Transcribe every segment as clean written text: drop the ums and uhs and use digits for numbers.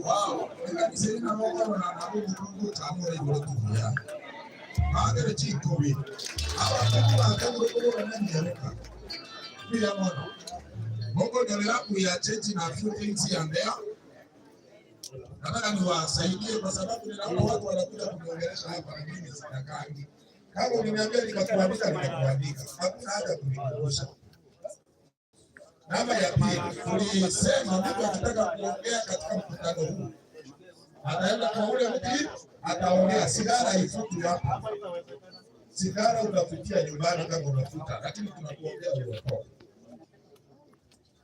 Wow, ekaniseni nabokobona nabo oburungu chamore igoro tubuya bagere chinkobi abakungu bakagurukubona nyeruka kuya mono mokonyorera kuya chechi na few things here and there. Nataka niwasaidie kwa sababu ninaona watu wanakuja kuniongelesha hapa na mimi sitakangi. Kama uliniambia nikakuandika, nikakuandika. Hakuna haja kunikumbusha. Namba ya pili, tulisema mtu akitaka kuongea katika mkutano huu ataenda kwa ule mti, ataongea. Sigara haifutwi hapa, sigara unafutia nyumbani kama unafuta, lakini tunakuongea uokoke.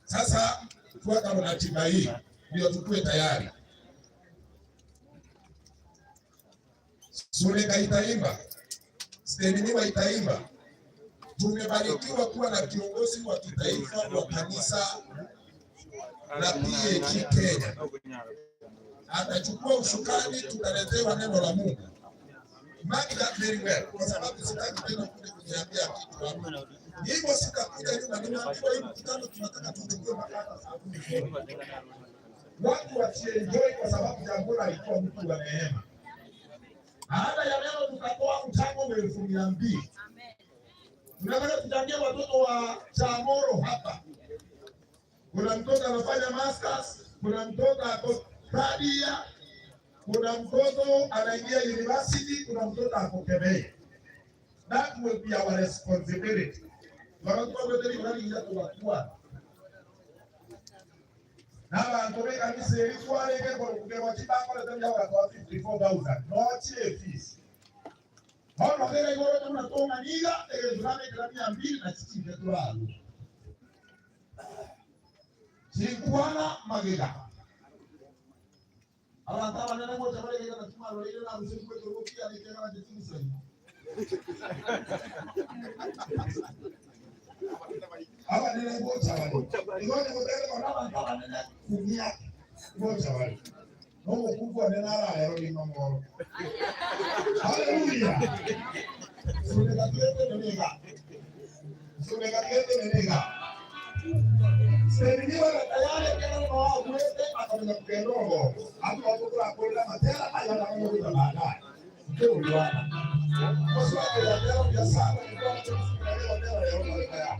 Sasa tuweka ratiba hii ndio tukue tayari. Suleka itaimba, Steniniwa itaimba. Tumebarikiwa kuwa na kiongozi wa kitaifa wa kanisa la PAG Kenya. Atachukua usukani, tutaletewa neno la Mungu. Mark that very well, kwa sababu sitaki tena kuja kuniambia kitu hapa. Hivyo sitakuja nyuma, nimeambiwa hii mkutano tunataka tuchukue mpaka hata saa 10. Watu wasienjoy kwa sababu Jangula alikuwa mtu wa neema. Baada ya leo tutatoa mchango wa 200,000. Tunataka tuchangie watoto wa Chamoro hapa. Kuna mtoto anafanya masters, kuna mtoto ako third year, kuna mtoto anaingia university, kuna mtoto ako Kebei. That will be our responsibility. Bagakuba n'abantu b'ekanisa eritwaleke kugerwa kibangola byawatwa 54,000 nochie fees ono kera igoro tunatonga niga egetunamekera 200 na chichinde tulalo chinkwana magega abantu abanene ngocha balegeka na tumalo ile na rusiku kwetu nikena na chichimisani abanene ngocha bali igone ngotele kona abantu abanene kumia ngocha bali nomukugu anene aralero lino ngoro. Haleluya. Sunega twete nenega. Sunega twete nenega. Seriniwa na tayari kena no wete akamenya kukendogo. Hapo watu kwa kwenda matera haya na mungu na baadaye. Ndio uliwana. Kwa sababu ya leo ya sana ni kwa mtu leo leo leo leo.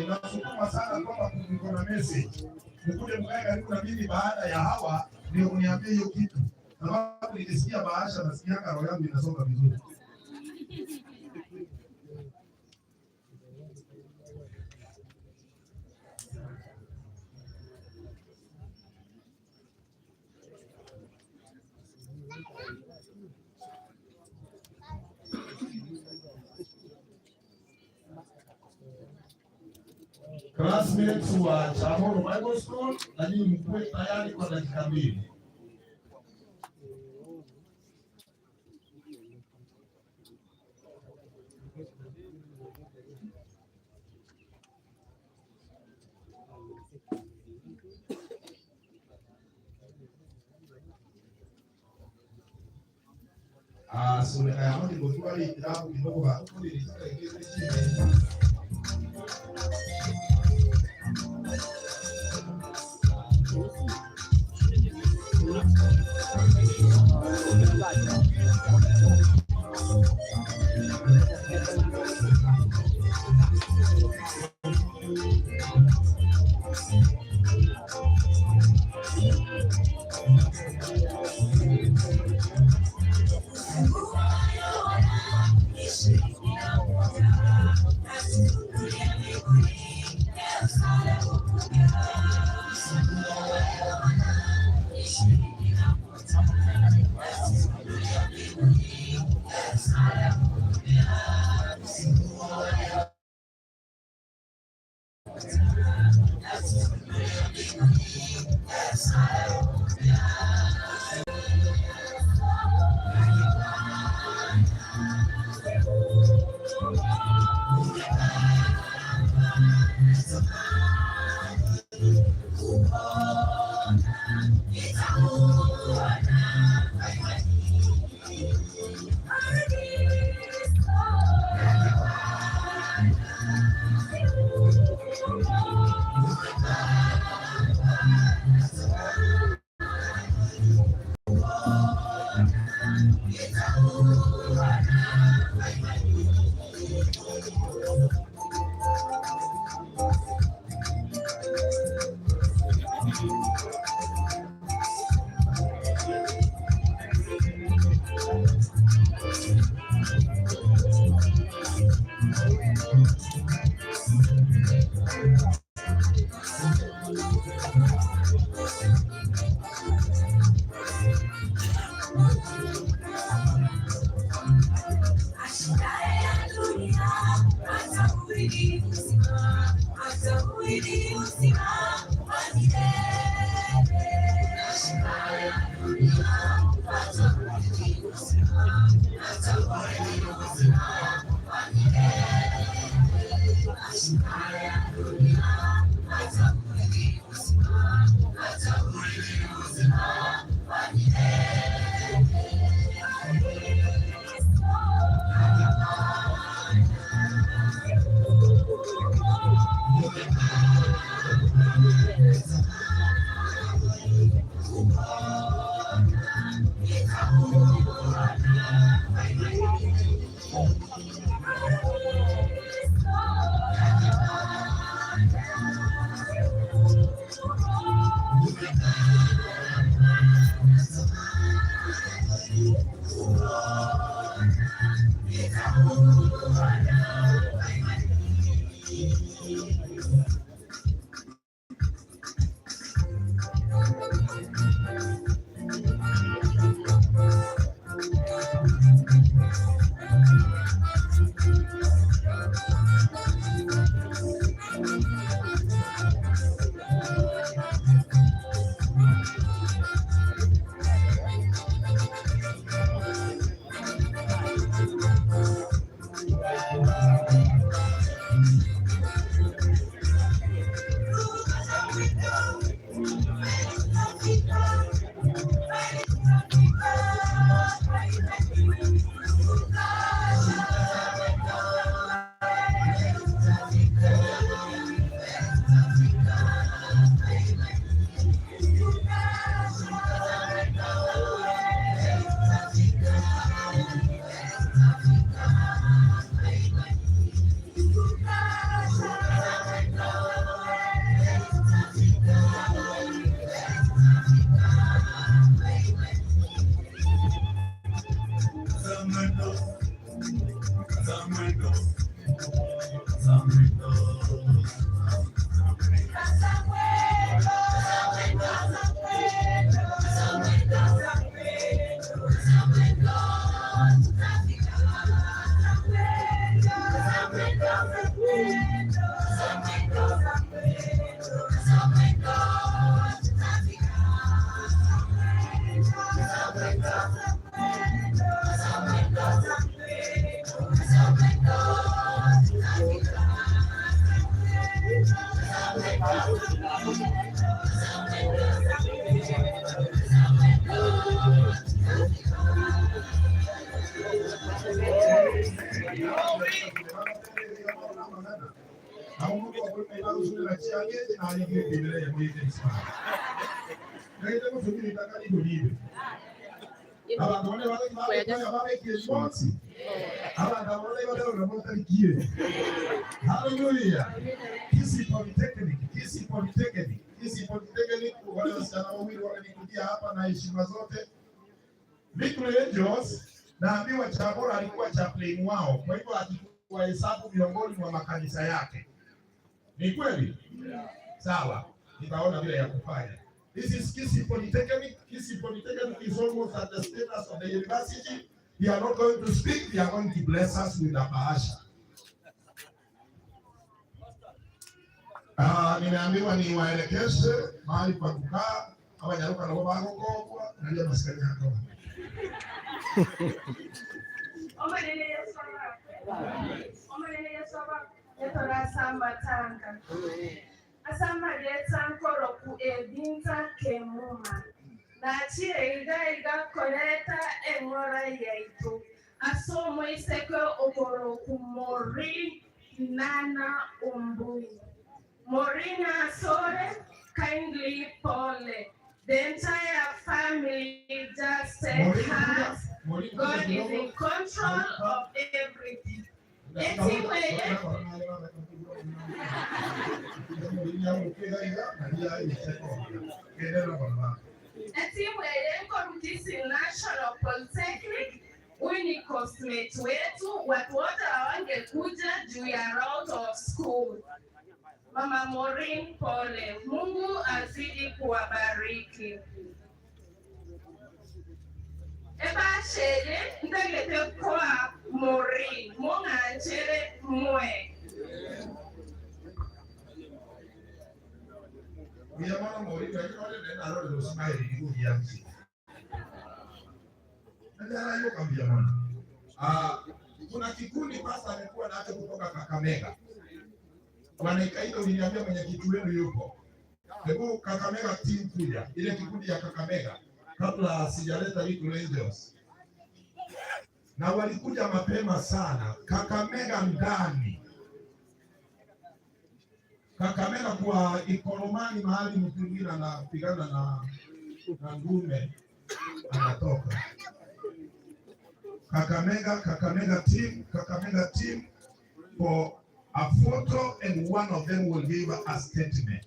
Nasukuma sana kwamba niko na message. Nikuje mkae karibu na mimi baada ya hawa ndio uniambie hiyo kitu. Sababu nilisikia bahasha nasikia roho yangu inasonga vizuri. Classmates wa Chamorro Bible School, na nyinyi mkuwe tayari kwa dakika 2. Suleka ya moja kwa kitabu kidogo ba nilitaka ingize chini. Ashindaye dunia ataurithi uzima, ataurithi uzima wa milele. Ashindaye dunia ataurithi uzima, ataurithi uzima wa milele. Ashindaye dunia ataurithi uzima, ataurithi uzima wa milele. Hallelujah. Kisii Polytechnic, Kisii Polytechnic, Kisii Polytechnic, wale wasichana wawili wamenikujia hapa na heshima zote. Little Angels, naambiwa Chabora alikuwa chaplain wao, kwa hivyo akikuwahesabu miongoni mwa makanisa yake. Ni kweli? Sawa, nitaona vile ya kufanya. This is Kisii Polytechnic. Kisii Polytechnic is almost at the status of the university. They are not going to speak, they are going to bless us with a bahasha. Ah, nimeambiwa niwaelekeze mahali pa kukaa abanyaruka nabo bagokobwa naria masikani yako. Omanene Yesu abakwe. Omanene Yesu abakwe. Etora asambatanga. Asamba nkoro ku ebinta kemuma. Nachire iga iga koreta eng'ora yaitu. Asomo iseke okoro ku mori nana umbui. Morina Sore, kindly pole. The entire family just take heart. God is in control of everything. Etimu eye. Etimu eye Kisii National Polytechnic. Huyu ni coursemate wetu, watu wote hawangekuja juu ya route of school. Mama Maureen, pole. Mungu azidi kuwabariki. Ebashele ndagete kwa Maureen, mung'anchere mwe. Uyabona Maureen, nalo losmayeli kuyanzi. Ah, kuna kikundi pasta amekuwa nacho kutoka Kakamega. Wanaikaita, uliniambia mwenyekiti wenu yupo. Hebu Kakamega team kuja, ile kikundi ya Kakamega kabla sijaleta Little Angels. Na walikuja mapema sana Kakamega ndani. Kakamega kwa Ikolomani mahali mtu mwingine anapigana na ndume anatoka. Kakamega, Kakamega team, Kakamega team for a photo and one of them will give a statement.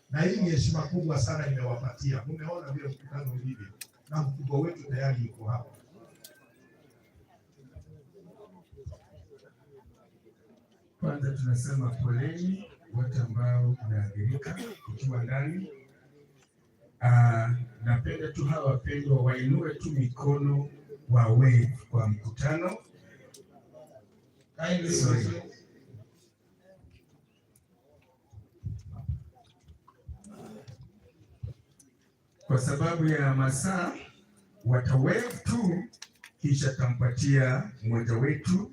Na hii ni heshima kubwa sana nimewapatia. Mumeona vile mkutano ulivyo na mkubwa wetu tayari yuko hapa. Kwanza tunasema poleni wote ambao mmeathirika ukiwa ndani. Napenda tu hawa wapendwa wainue tu mikono wa wave kwa mkutano. Kindly Sorry. listen. Kwa sababu ya masaa watawave tu, kisha tampatia mmoja wetu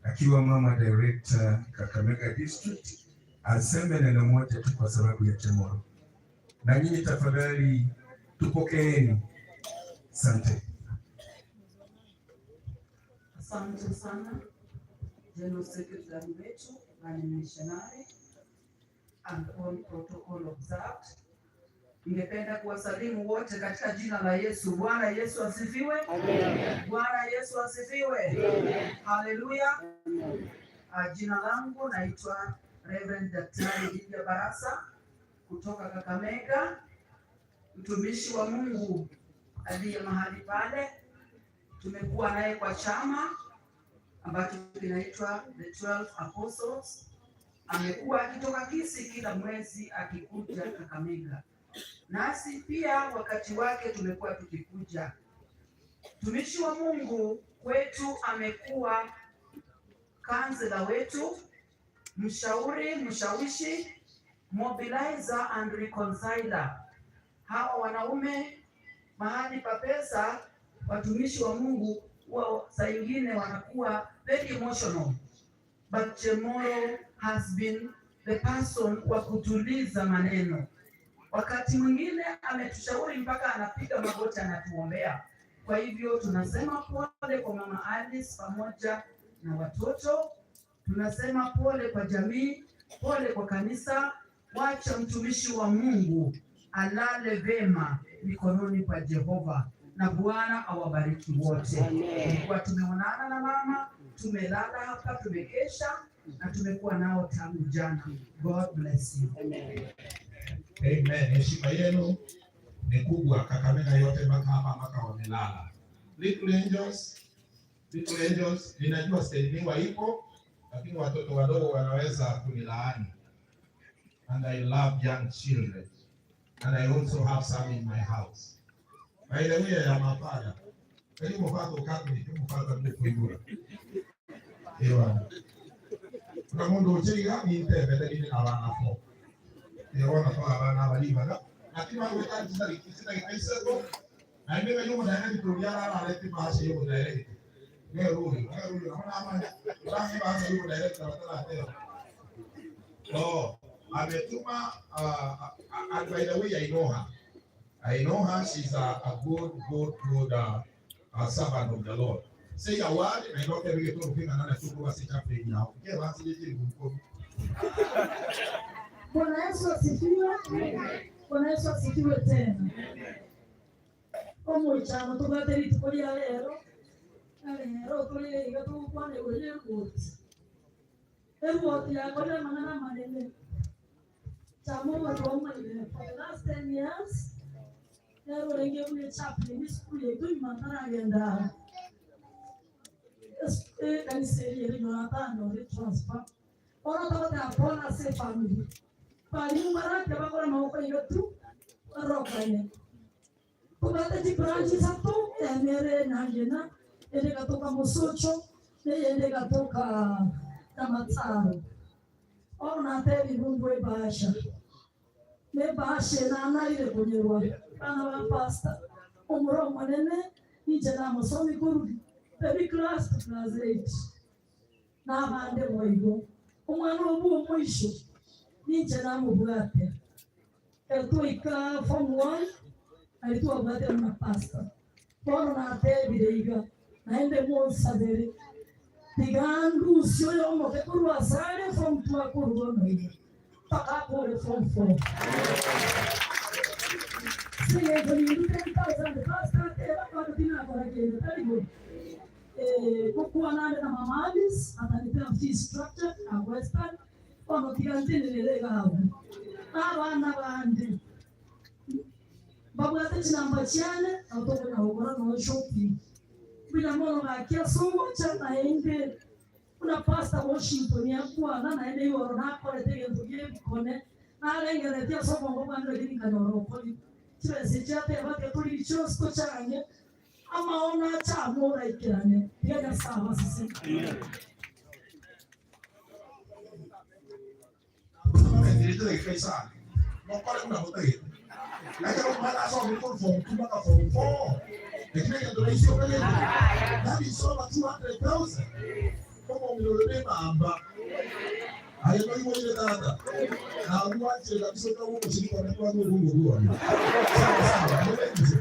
akiwa mama director Kakamega District aseme neno moja tu kwa sababu ya Chemoro. Na nyinyi tafadhali tupokeeni. Asante. Asante sana General Secretary wetu na ni missionary and all protocol observed. Ningependa kuwasalimu wote katika jina la Yesu. Bwana Yesu asifiwe. Bwana Yesu asifiwe. Haleluya. Jina langu naitwa Reverend Daktari Lydia Barasa kutoka Kakamega, mtumishi wa Mungu aliye mahali pale. Tumekuwa naye kwa chama ambacho kinaitwa The 12 Apostles. Amekuwa akitoka Kisii kila mwezi akikuja Kakamega, nasi pia wakati wake tumekuwa tukikuja. Mtumishi wa Mungu kwetu amekuwa kansela wetu, mshauri, mshawishi, mobilizer and reconciler. Hawa wanaume mahali pa pesa, watumishi wa Mungu huwa saa ingine wanakuwa very emotional, but Chemoro has been the person wa kutuliza maneno. Wakati mwingine ametushauri mpaka anapiga magoti anatuombea. Kwa hivyo tunasema pole kwa Mama Alice pamoja na watoto, tunasema pole kwa jamii, pole kwa kanisa. Wacha mtumishi wa Mungu alale vema mikononi kwa Jehova, na Bwana awabariki wote. Kwa tumeonana na mama, tumelala hapa, tumekesha na tumekuwa nao tangu jana. God bless you. Amen. Heshima yenu ni kubwa. Kakamega yote mpaka hapa mpaka wamelala. Little Angels, Little Angels, ninajua Steniwa ipo, lakini watoto wadogo wanaweza kunilaani. And I love young children. And I also have some in my house. By the way, I am a father. Karibu father Catholic, karibu father Mkuibura. Ewa. Kuna mundu uchiga ni intebe lakini abana fo. Ewa na kwa abana balibaga. Lakini wale sita kaisego. Na imebe yumo direct to yara ala leti maashe yumo direct. Ne ruri, ne ruri, naona ama rangi basi yumo direct na watala tena. Oh, ametuma and by the way I know her. I know her, she's a good, good, good servant of the Lord. Say a word, and I don't ever get to think another two of us now. Yeah, that's it. Bwana Yesu asifiwe. Bwana Yesu asifiwe tena. Omuichano tugate rituko ria rero. Rero tuli iga tugukwana igoro ya erwoti. Erwoti yakorire amang'ana amanene. Chama omorero omonene for the last 10 years, nero orenge buna echaplain esukuru yaito nyuma ntaragenda ekanisa eri ere Jonathan ore transfer. Bono togoteba pole ase efamily. Barimu barake bakore amaboko iga tu, barokane. Tobwate chibranch isato, eyemo ere Nangina, ende egatoka Mosocho, na eyende egatoka Namatsaro. Bono natebigwe mbwe ebahasha. Na ebahasha eye nanarire konyerwa abana ba pastor, omoro omonene, ninche namosomi korwa baby class to class 8. Na abande boigo. Omwana obwo omoisho, ninche namobwate. Ekero twaika form 1, aria twabwate amo na pastor. Bono natebire iga, naende monsabere, tiga ndusie oyo omoke korwa ase are form 2 akorwa bono iga, mpaka akore form 4. Ase eng'encho nindwe 10,000, pastor ateba bado tinakora kende, tari bo? Gokwana ande na mama Alice, atanipea fee structure ya Western, bono tiga ntenenere iga abwo. Na abana bande babwate chinamba chiane, nabo tokonya gokora nonya shopping. Mbuya mono gaki ase ogocha naende buna Pastor Washington akwana naende igoro nakorete egento kia ebikone narengereretie ase obongo bwane lakini nkanyora okori chibesa echi ateba tiga torigie chionsi tochange amaono ache amo oraikerane tiga Nyasaye abasesenie. Tobamenteire chidakika isano, mokore buna motagete. Ekero omwana asomire korwa form 2 mpaka form 4, eki negento rahisi okagete. That is over 200,000. Omong'ina oyo nemamba. Aye noigorire tata. Nagwanchire kabisa otabe omoshirika one kwanza obongo bwane. Sawa sawa, nobenche.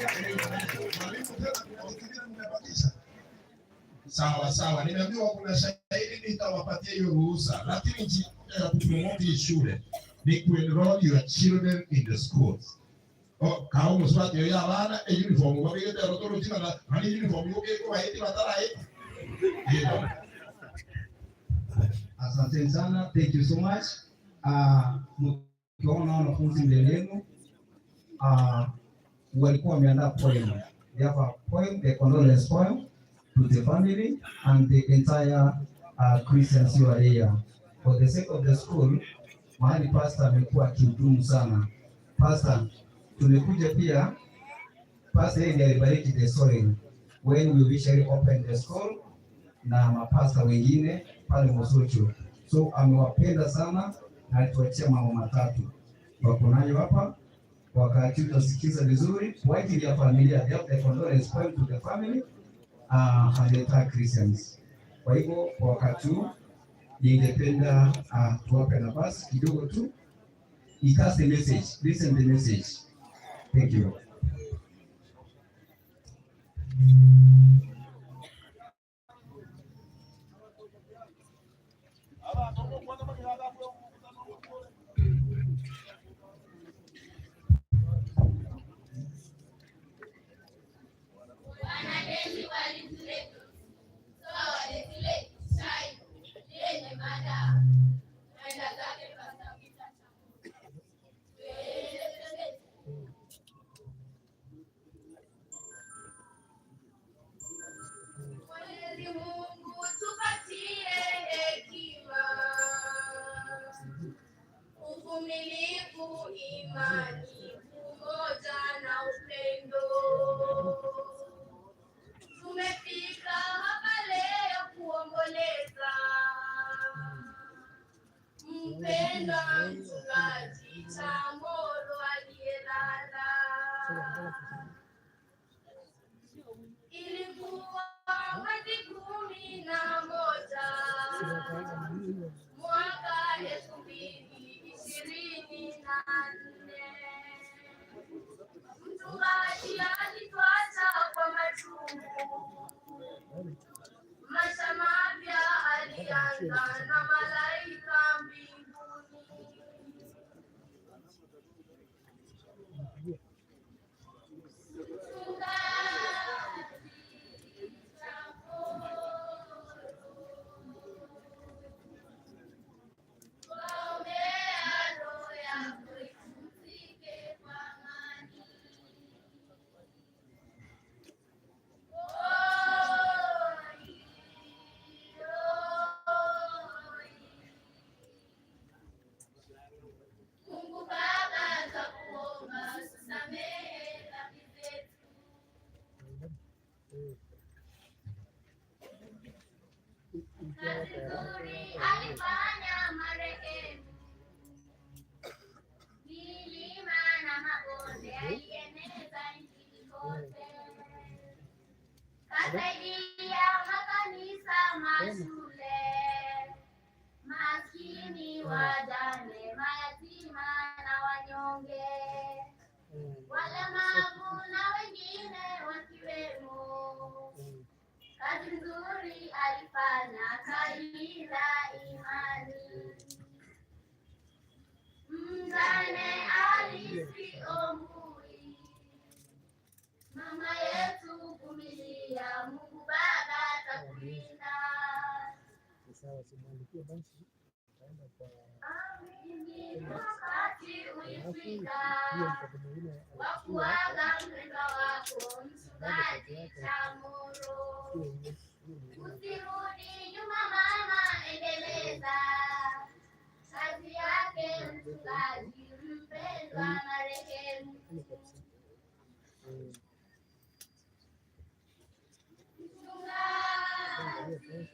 Mwalimu, tena kuna kitu kingine mmebakisha? Sawa sawa, nimeambiwa kuna shairi, nitawapatia hiyo ruhusa, lakini njia ya kupromote hii shule ni kuenroll your children in the schools. Oh, kau muswati yo ya bana e uniform babigete rotoro jina na nani uniform yoke ko baeti batara eti. Yego. Asanteni sana, thank you so much. Mkiona wanafunzi mbele yenu, walikuwa wameandaa poem. They have a poem, the condolence poem to the family and the entire Christians who are here. For the sake of the school, mahali pastor amekuwa akihudumu sana. Pastor, tumekuja pia, pastor yeye ndiye alibariki the soil when we officially opened the school na mapasta wengine pale Mosocho. So amewapenda sana na alituachia mambo matatu wako nayo hapa. Wakati utasikiza vizuri kwa ajili ya familia, they have the condolence poem to the family and the entire Christians. Kwa hivyo kwa wakati huu ningependa tuwape nafasi kidogo tu. It has the message. Listen the message. Thank you. Wanajeshi walitule chai yenye mada mwenda zake Pastor Peter Chamorro. Tueleze. Mwenyezi Mungu tupatie hekima, uvumilivu, imani, umoja na upendo. Tumefika hapa leo kuomboleza mpendwa mchungaji Chamorro aliyelala. Ilikuwa mwezi 11 mwaka 2024. Mchungaji alituacha kwa machungu. Maisha mapya alianza na malaika mbinguni. Mchungaji Chamorro, twaombea roho yako ipumzike kwa amani. Oh, oh. nzuri alifanya marehemu. Milima na mabonde alieneza nchini kote. Kasaidia makanisa, mashule, maskini, wajane, mayatima na wanyonge, walemavu na wengine wakiwemo. Kazi nzuri alifanya, kaila imani. Mjane Alice Ombui, mama yetu vumilia, Mungu Baba atakulinda. Amini, wakati ulifika wa kuaga mpendwa wako mchungaji Chamoro. Usirudi nyuma mama, endeleza kazi yake mchungaji mpendwa marehemu. Mchungaji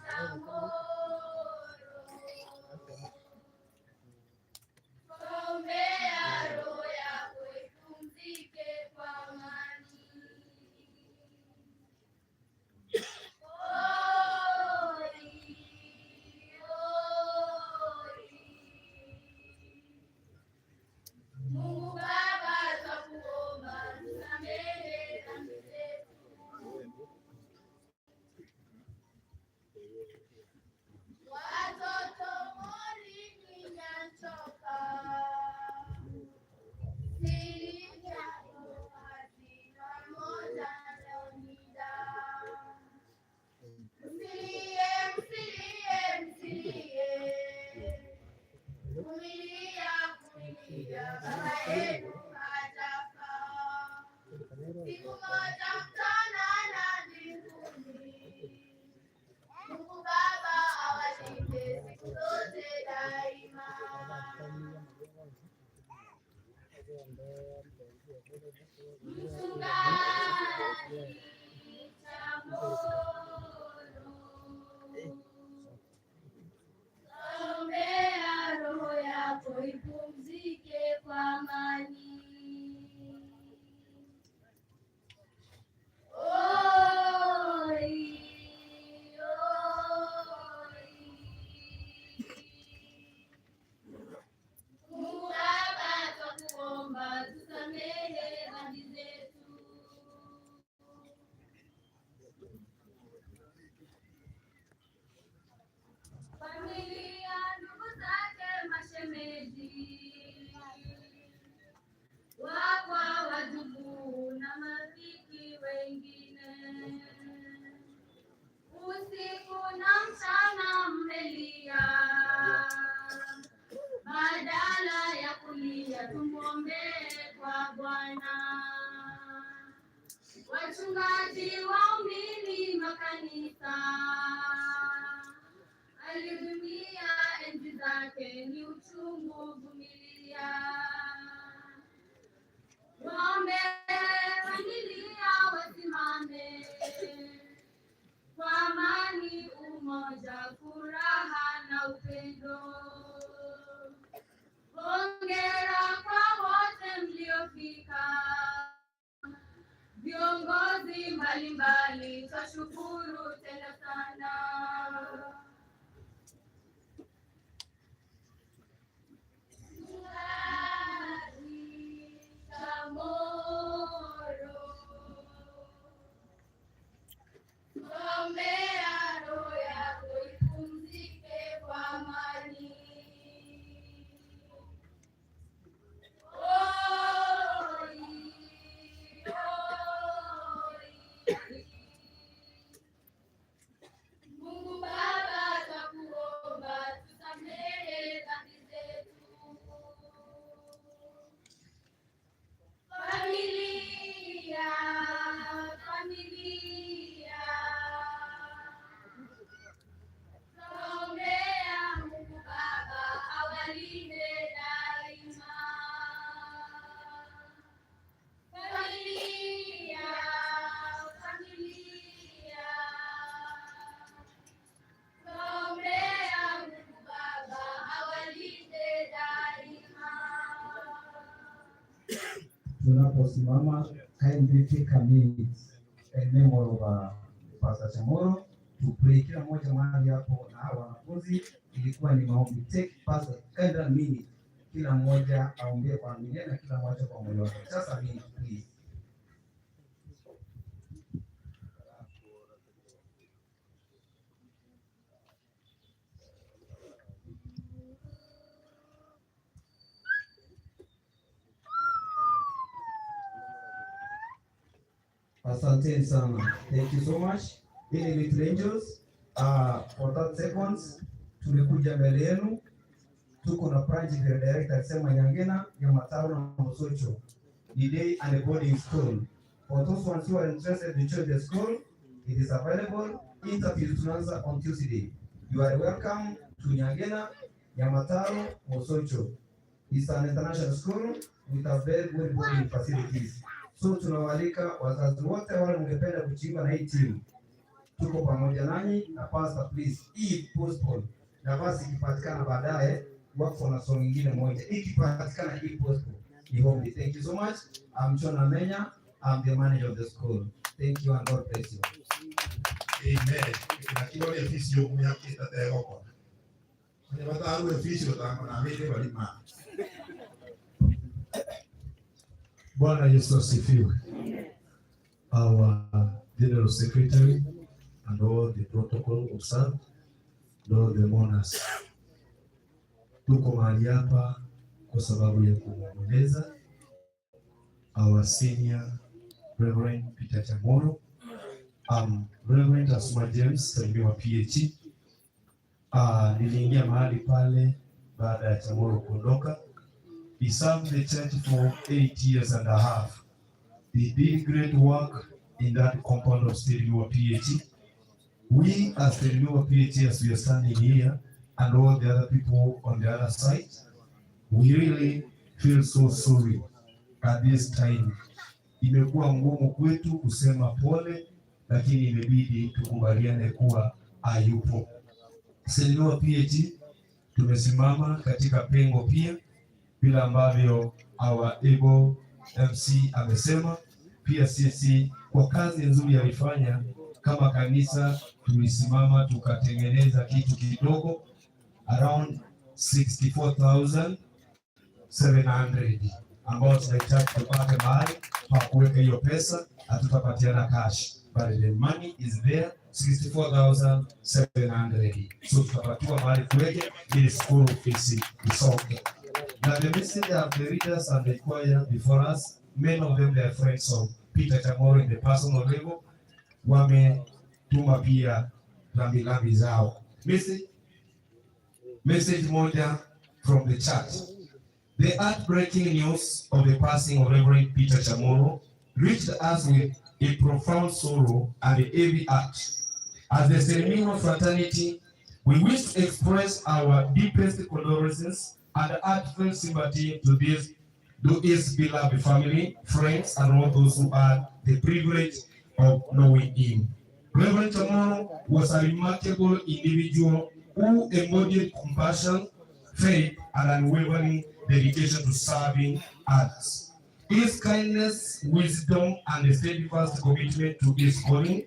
Chamoro, ombea roho yako ipumzike kwa amani. Oi, oi. Mungu Baba, twakuomba tusamehe dhambi zetu. Watoto Morini Nyanchoka, Silvia Thomas pamoja na Leonida. Msilie, msilie, msilie, vumilia, vumilia, baba yenu hajafa. Siku moja mtaonana mbinguni. Mungu Baba awalinde siku zote daima. Mchungaji Chamoro, ombea roho yako ipumzike kwa amani. Oi, oi. Mungu Baba, twakuomba tusamehe dhambi zetu. Familia, ndugu zake, mashemeji, wakwa, wajukuu na marafiki wengine, usiku na mchana mmelia, badala ya kulia tumwombee kwa Bwana. Wachungaji, waumini makanisa, alihudumia enzi zake, ni uchungu vumilia. Waombe familia wasimame kwa amani, umoja, furaha na upendo. Hongera kwa wote mliofika, viongozi mbalimbali, twashukuru tena sana. Mchungaji Chamoro, ombea roho yako ipumzike kwa amani. Oi, oi. Tunaposimama, kindly take a minute in memory of Pastor Chamoro to pray. Kila mmoja mahali hapo na hawa wanafunzi, ilikuwa ni maombi. Take pastor kind of minute, kila mmoja aombee kwa familia na kila mmoja kwa moyo wake. Just a minute, please. Asanteni sana. Thank you so much. Hii ni Little Angels. For 30 seconds tumekuja mbele yenu. Tuko na branch director akisema Nyangena, Nyamataro na Mosocho. Ni day and boarding school. For those ones who are interested to join the school, it is available. Interview tunaanza on Tuesday. You are welcome to Nyangena, Nyamataro, Mosocho. It's an international school with a very good boarding facilities. So tunawaalika wazazi wote wale mngependa kujiunga na hii timu, tuko pamoja nanyi na pastor, please, if possible, nafasi ikipatikana baadaye, wako na song nyingine moja ikipatikana, if possible, ni ombi. Thank you so much. I'm John Amenya. I'm the manager of the school. Thank you and God bless you. Amen. Nakiwa efisi yokumyakita tegokora. Onye bataru efisi otango na bende balima. Bwana Yesu asifiwe. Our General Secretary and all the protocol observed, and all the mourners. Tuko mahali hapa kwa sababu ya kumwomboleza our senior Reverend Peter Chamoro. Reverend Asuma James, Stahimiwa PH. Niliingia mahali pale baada ya Chamoro kuondoka. He served the church for 8 years and a half. He did great work in that compound of Stahimiwa PH. We as Stahimiwa PH, as we are standing here, and all the other people on the other side, we really feel so sorry at this time. Imekuwa ngumu kwetu kusema pole, lakini imebidi tukubaliane kuwa hayupo. Stahimiwa PH tumesimama katika pengo pia vile ambavyo our able MC amesema. Pia sisi kwa kazi nzuri alifanya kama kanisa, tulisimama tukatengeneza kitu kidogo around 64,700 ambao tunahitaji tupate mahali pa kuweka hiyo pesa. Hatutapatiana cash but the money is there, 64,700, so tutapatiwa mahali tuweke ili school fees isonge. Now the message of the readers and the choir before us, many of them, they are friends of Peter Chamoro in the personal level, wametuma pia rambirambi zao. Message moja from the church. The heartbreaking news of the passing of Reverend Peter Chamoro reached us with a profound sorrow and a heavy heart. As the Stahimiwa fraternity, we wish to express our deepest condolences and heartfelt sympathy to his beloved family, friends, and all those who had the privilege of knowing him. Reverend Chamoro was a remarkable individual who embodied compassion, faith, and unwavering dedication to serving others. His kindness, wisdom, and steadfast commitment to his calling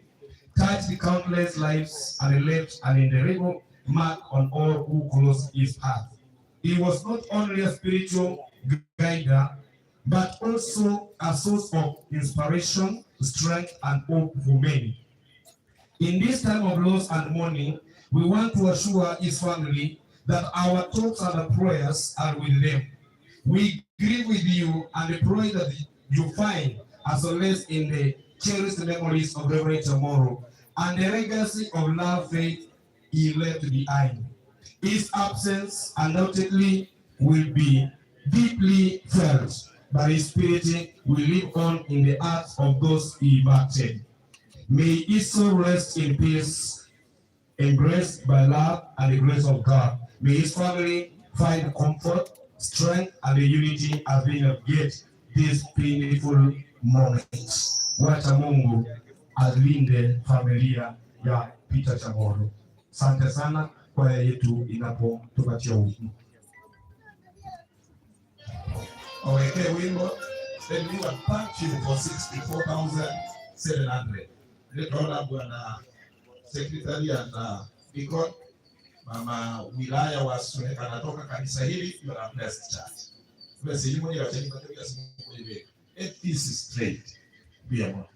touched countless lives and left an indelible mark on all who crossed his path. He was not only a spiritual guide, but also a source of inspiration, strength, and hope for many. In this time of loss and mourning, we want to assure his family that our thoughts and prayers are with them. We grieve with you and pray that you find a solace in the cherished memories of Reverend Chamoro and the legacy of love, faith he left behind. His absence undoubtedly will be deeply felt, but his spirit will live on in the hearts of those he impacted. May his soul rest in peace, embraced by love and the grace of God. May his family find comfort, strength, and the unity as they navigate this painful moment. Wacha Mungu alinde familia ya Peter Chamoro. Asante sana kwaya yetu inapotupatia wimbo. Wawekee wimbo. Then we will thank you for 64,700. Nitaona bwana secretary and deacon, mama wilaya wa anatoka kanisa hili, you are a blessed church. Bless you, mwenye wacheni matokeo simu kwenye. Get this straight. Be more.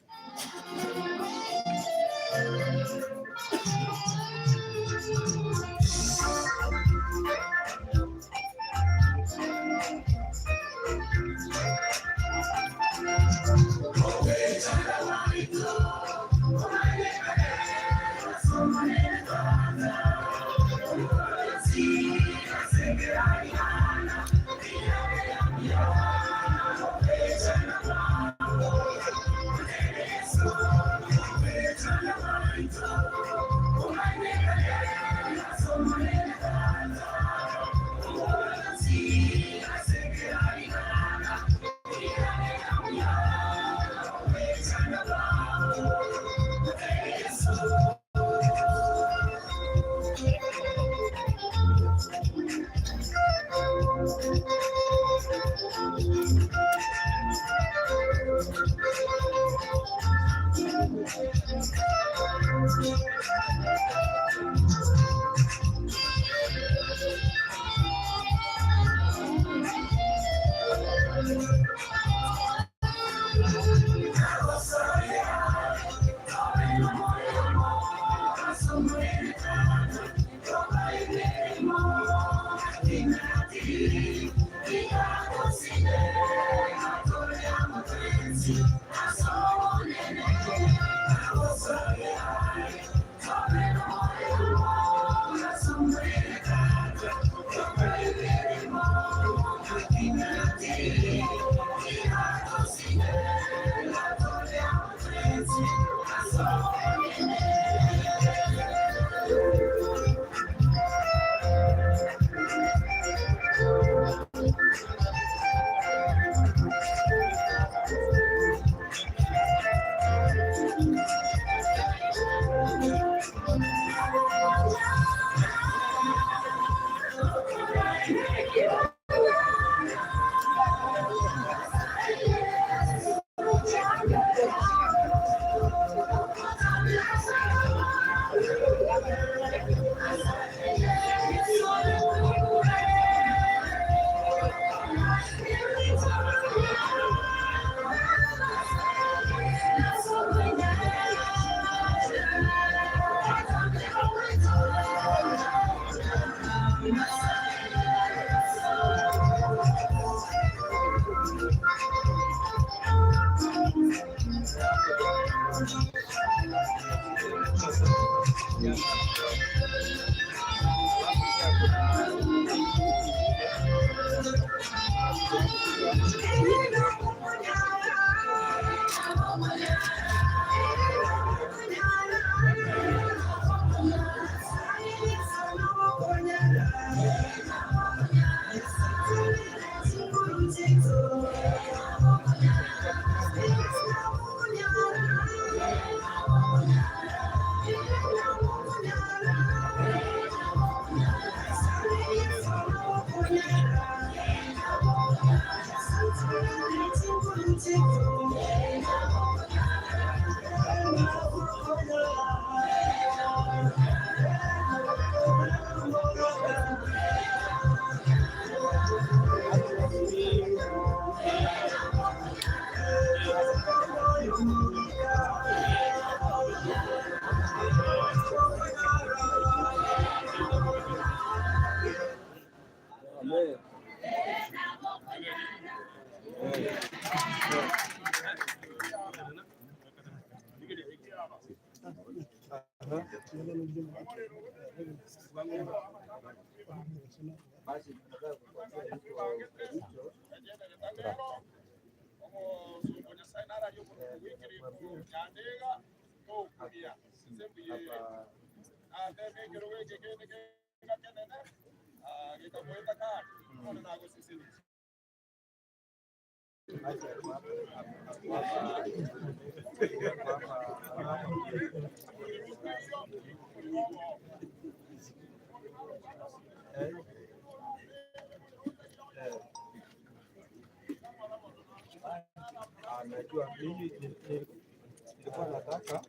Najua mimi nilikuwa nataka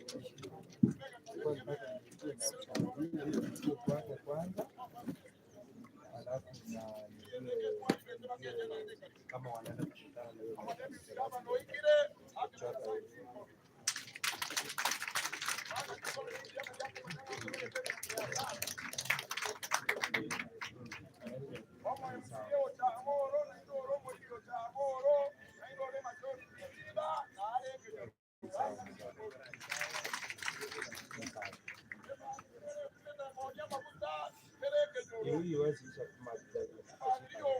niingie na niingie kwake kwanza, alafu na nijue kama wanaenda kukutana na hiyo kuchota wenyewe. Hii huwezi isha kama. Najua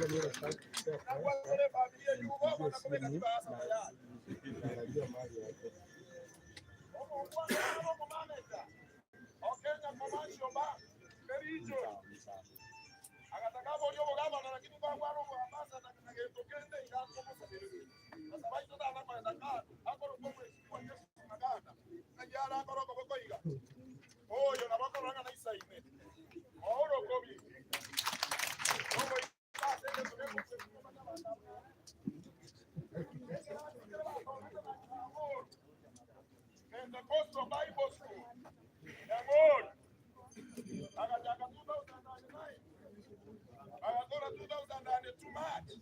mimi nataka kupea kwanza, nimpigie simu na niangalie mali yake. Sawa, sawa. Pentecostal Bible School. Nyamoro. Akachaka 2009. Akakora 2002 March.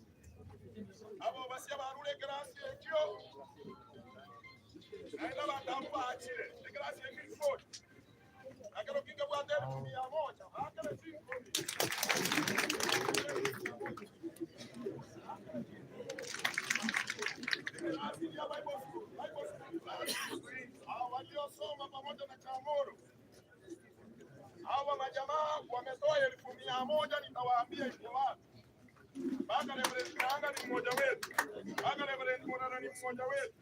Abo basia barule class ekyo. Naenda bandamu baachire. Class ekyo. Akero kinga bwate 100,000. Akere cinco. Asili ya Bible School. Bible School. Hao waliosoma pamoja na Chamoro. Hawa majamaa wametoa 100,000, nitawaambia iko wapi. Mpaka Reverend Karanga ni mmoja wetu, mpaka Reverend Morara ni mmoja wetu,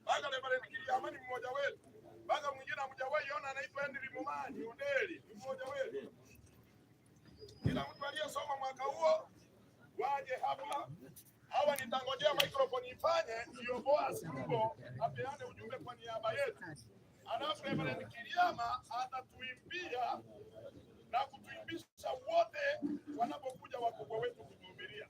mpaka Reverend Kiriama ni mmoja wetu, mpaka mwingine hamjawahi ona anaitwa Henry Momanyi Ondeli ni mmoja wetu. Kila mtu aliyesoma mwaka huo waje hapa. Hawa nitangojea microphone ifanye ndio Boaz Rubo apeane ujumbe kwa niaba yetu, alafu Reverend Kiriama atatuimbia na kutuimbisha wote wanapokuja wakubwa wetu kutuhubiria.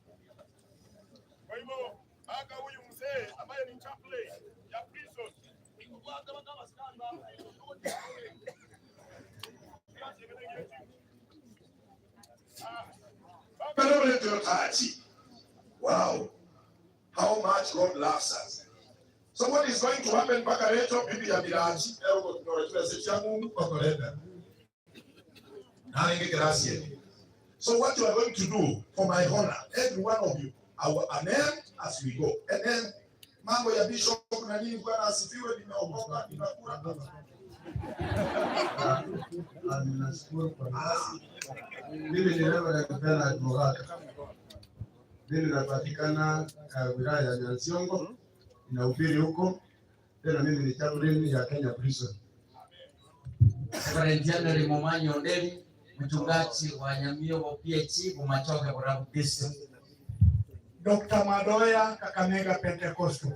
Kwa hivyo mpaka huyu mzee ambaye ni chaplain ya prison ikukwata kama askari ba prison. Wow, how much God loves us. So what is going to happen mpaka leo bibi ya Biraji Mungu kwa kolenda. So what you are going to do for my honor, every one of you, our amen as we go. And then mambo ya bishop na nini, Bwana asifiwe, nimeokoka, ninakula. Ninashukuru kwa nafasi. Mimi ni Reverend Bernard Mogaka. Mimi napatikana wilaya ya Nyansiongo, ninahubiri huko. Tena mimi ni chaplain ya Kenya Prison. Reverend January Momanyi Ondeli, mchungaji wa Nyamiobo PHC Bumachoge Borabu District. Dr. Madoya, Kakamega Pentecostal.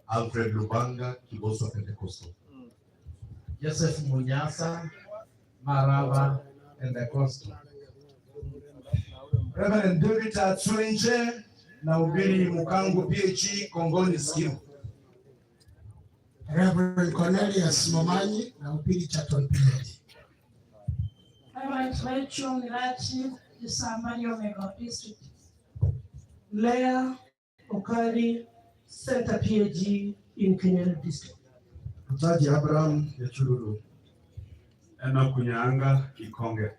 Alfred Lubanga, Kiboswa Pentecostal. Joseph Munyasa, Maraba Pentecostal. Reverend David Atsuinje na ubiri Mukangu PHE Kongoni Scheme. Reverend Cornelius Momanyi na upili Chaton PhD. Reverend Rachel Mirachi, Isambani Omega District. Leah Okari, Center PAG in Kinyeri District. Mtaji Abraham Yachururu. Enoch Kunyanga, Kikonge.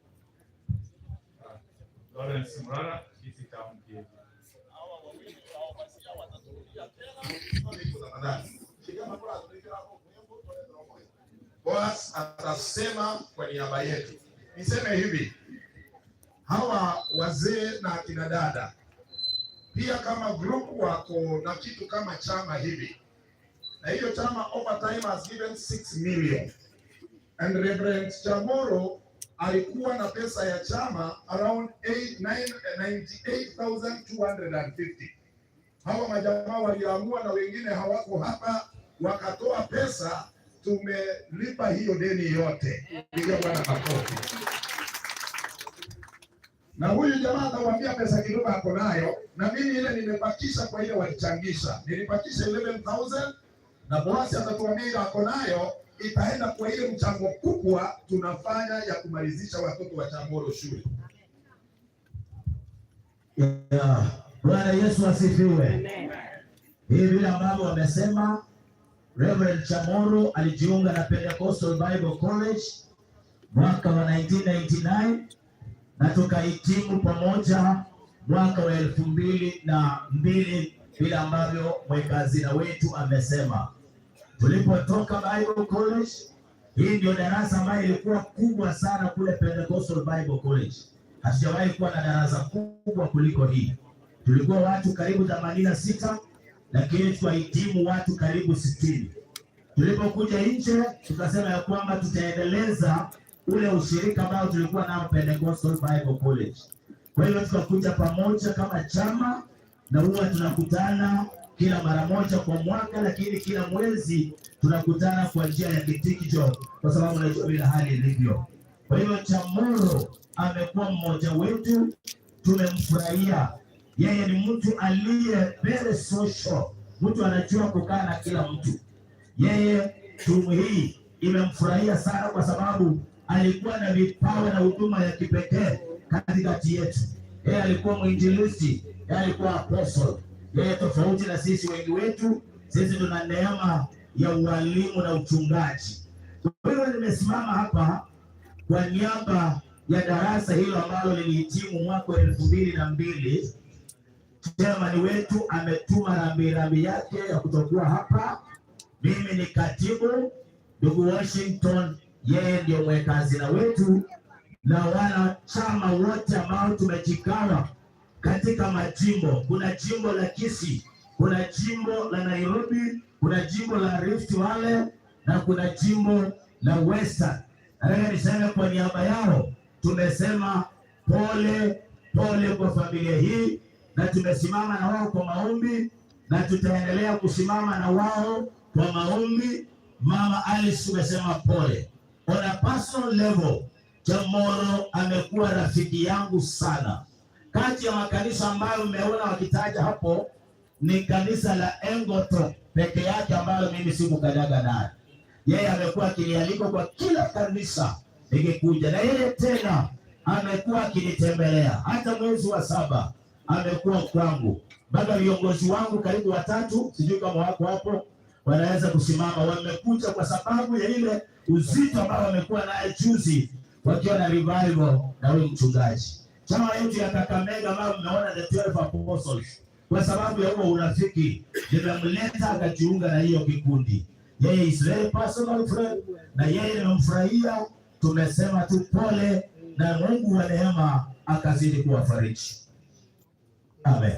Lawrence Murara, Kisii Town PAG. Hawa wawili hawapasia wataturudia tena. Boaz atasema kwa niaba yetu. Niseme hivi, hawa wazee na akina dada pia kama group wako na kitu kama chama hivi, na hiyo chama over time has given 6 million and Reverend Chamoro alikuwa na pesa ya chama around 8, 9, 98,250. Hawa majamaa waliamua na wengine hawako hapa, wakatoa pesa, tumelipa hiyo deni yote. Piga Bwana makofi. Na huyu jamaa atawaambia pesa kidogo ako nayo, na mimi ile nimebakisha kwa ile walichangisha, nilibakisha 11,000 na Boasi atatuambia ile ako nayo itaenda kwa ile mchango kubwa tunafanya ya kumalizisha watoto wa Chamoro shule. Yeah. Bwana Yesu asifiwe. Hii vile ambavyo wamesema, Reverend Chamoro alijiunga na Pentecostal Bible College mwaka wa 1999 na tukahitimu pamoja mwaka wa 2002 vile ambavyo mweka hazina wetu amesema. Tulipotoka Bible College, hii ndio darasa ambayo ilikuwa kubwa sana kule Pentecostal Bible College. Hatujawahi kuwa na darasa kubwa kuliko hii. Tulikuwa watu karibu 86 lakini tukahitimu watu karibu 60. Tulipokuja nje tukasema ya kwamba tutaendeleza ule ushirika ambao tulikuwa nao Pentecostal Bible College. Kwa hiyo tukakuja pamoja kama chama na huwa tunakutana kila mara moja kwa mwaka, lakini kila mwezi tunakutana kwa njia ya kitikijo, kwa sababu unajua vile hali ilivyo. Kwa hiyo Chamoro amekuwa mmoja wetu, tumemfurahia. Yeye ni mtu aliye very social, mtu anajua kukaa na kila mtu. Yeye timu hii imemfurahia sana, kwa sababu alikuwa na vipawa na huduma ya kipekee katikati yetu. Yeye alikuwa mwinjilisti, yeye alikuwa apostle. Yeye tofauti na sisi wengi wetu, sisi tuna neema ya ualimu na uchungaji. Kwa hiyo nimesimama hapa kwa niaba ya darasa hilo ambalo lilihitimu mwaka wa 2002. Chairman wetu ametuma rambirambi yake ya kutokuwa hapa. Mimi ni katibu, ndugu Washington yeye ndio mweka hazina wetu, na wanachama wote ambao tumejigawa katika majimbo. Kuna jimbo la Kisii, kuna jimbo la Nairobi, kuna jimbo la Rift Valley na kuna jimbo la Western. Nataka niseme kwa niaba yao, tumesema pole pole kwa familia hii, na tumesimama na wao kwa maombi na tutaendelea kusimama na wao kwa maombi. Mama Alice, tumesema pole. On a personal level, Chamoro amekuwa rafiki yangu sana. Kati ya makanisa ambayo mmeona wakitaja hapo ni kanisa la Engoto peke yake ambalo mimi sikukanyaga naye. Yeye amekuwa akinialika kwa kila kanisa nikikuja, na yeye tena amekuwa akinitembelea. Hata mwezi wa 7 amekuwa kwangu, mpaka viongozi wangu karibu watatu, sijui kama wako hapo, wanaweza kusimama. Wamekuja kwa sababu ya ile uzito ambao wamekuwa naye juzi wakiwa na revival na huyu mchungaji. Chama yetu ya Kakamega ambayo mmeona the 12 apostles, kwa sababu ya huo urafiki nimemleta akajiunga na hiyo kikundi. Yeye is very personal friend, na yeye nimemfurahia. Tumesema tu pole, na Mungu wa neema akazidi kuwafariji. Amen.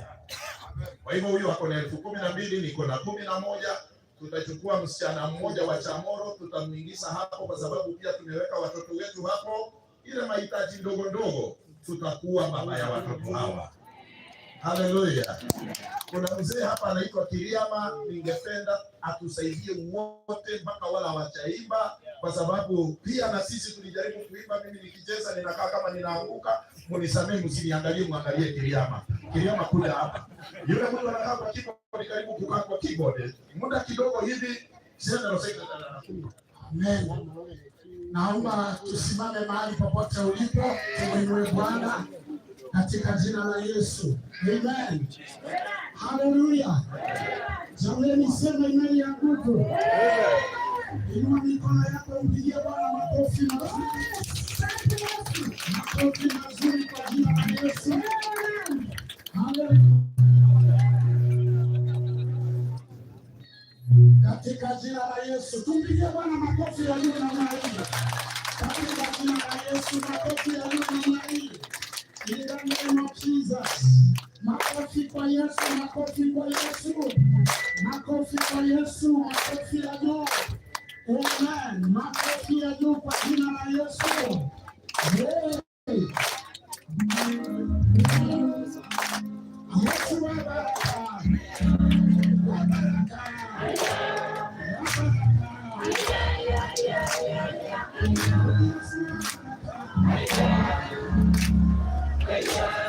Kwa hivyo huyu ako na 12,000, niko na 11. Tutachukua msichana mmoja wa Chamoro tutamuingiza hapo, kwa sababu pia tumeweka watoto wetu hapo. Ile mahitaji ndogo ndogo tutakuwa baba ya watoto hawa. Haleluya. Kuna mzee hapa anaitwa Kiriama, ningependa atusaidie wote mpaka wala wachaimba, kwa sababu pia na sisi tulijaribu kuimba. Mimi nikicheza ninakaa kama ninaanguka. Munisamehe, msiniangalie, muangalie Kiriama. Kiriama kuja hapa. Yule mtu anakaa kwa keyboard, karibu kukaa kwa keyboard muda kidogo hivi. General Secretary anakuja. Amen. Naomba tusimame mahali popote ulipo, tumuinue Bwana katika jina la Yesu. Amen. Haleluya. Jamani, sema imani ya nguvu. Inua mikono yako umpigie Bwana makofi mazuri. Makofi mazuri kwa jina la Yesu. Haleluya. Katika jina la Yesu tumpigie Bwana makofi ya juu namna hii. Katika jina la Yesu makofi ya juu namna hii. In the name of Jesus. Makofi kwa Yesu, makofi kwa Yesu. Makofi kwa Yesu, makofi ya juu. Amen. Makofi ya juu kwa jina la Yesu. Hey. Yesu wa baraka. Wa baraka. Wa baraka. Thank you.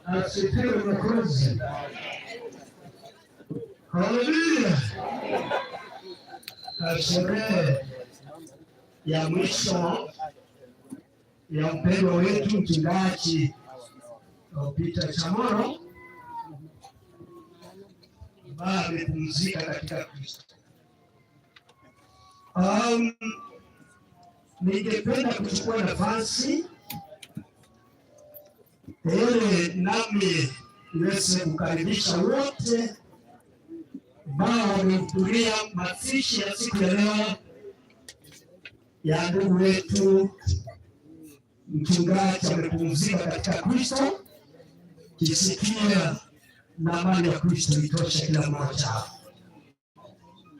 Asifiwe Mwokozi. Haleluya. Na sherehe ya mwisho ya mpendwa wetu mchungaji Peter Chamoro ambaye amepumzika katika Kristo. Ningependa kuchukua nafasi ili nami niweze kukaribisha wote ambao wamehudhuria mazishi ya siku ya leo ya ndugu wetu mchungaji amepumzika katika Kristo. Kisikia na amani ya Kristo itoshe kila mmoja.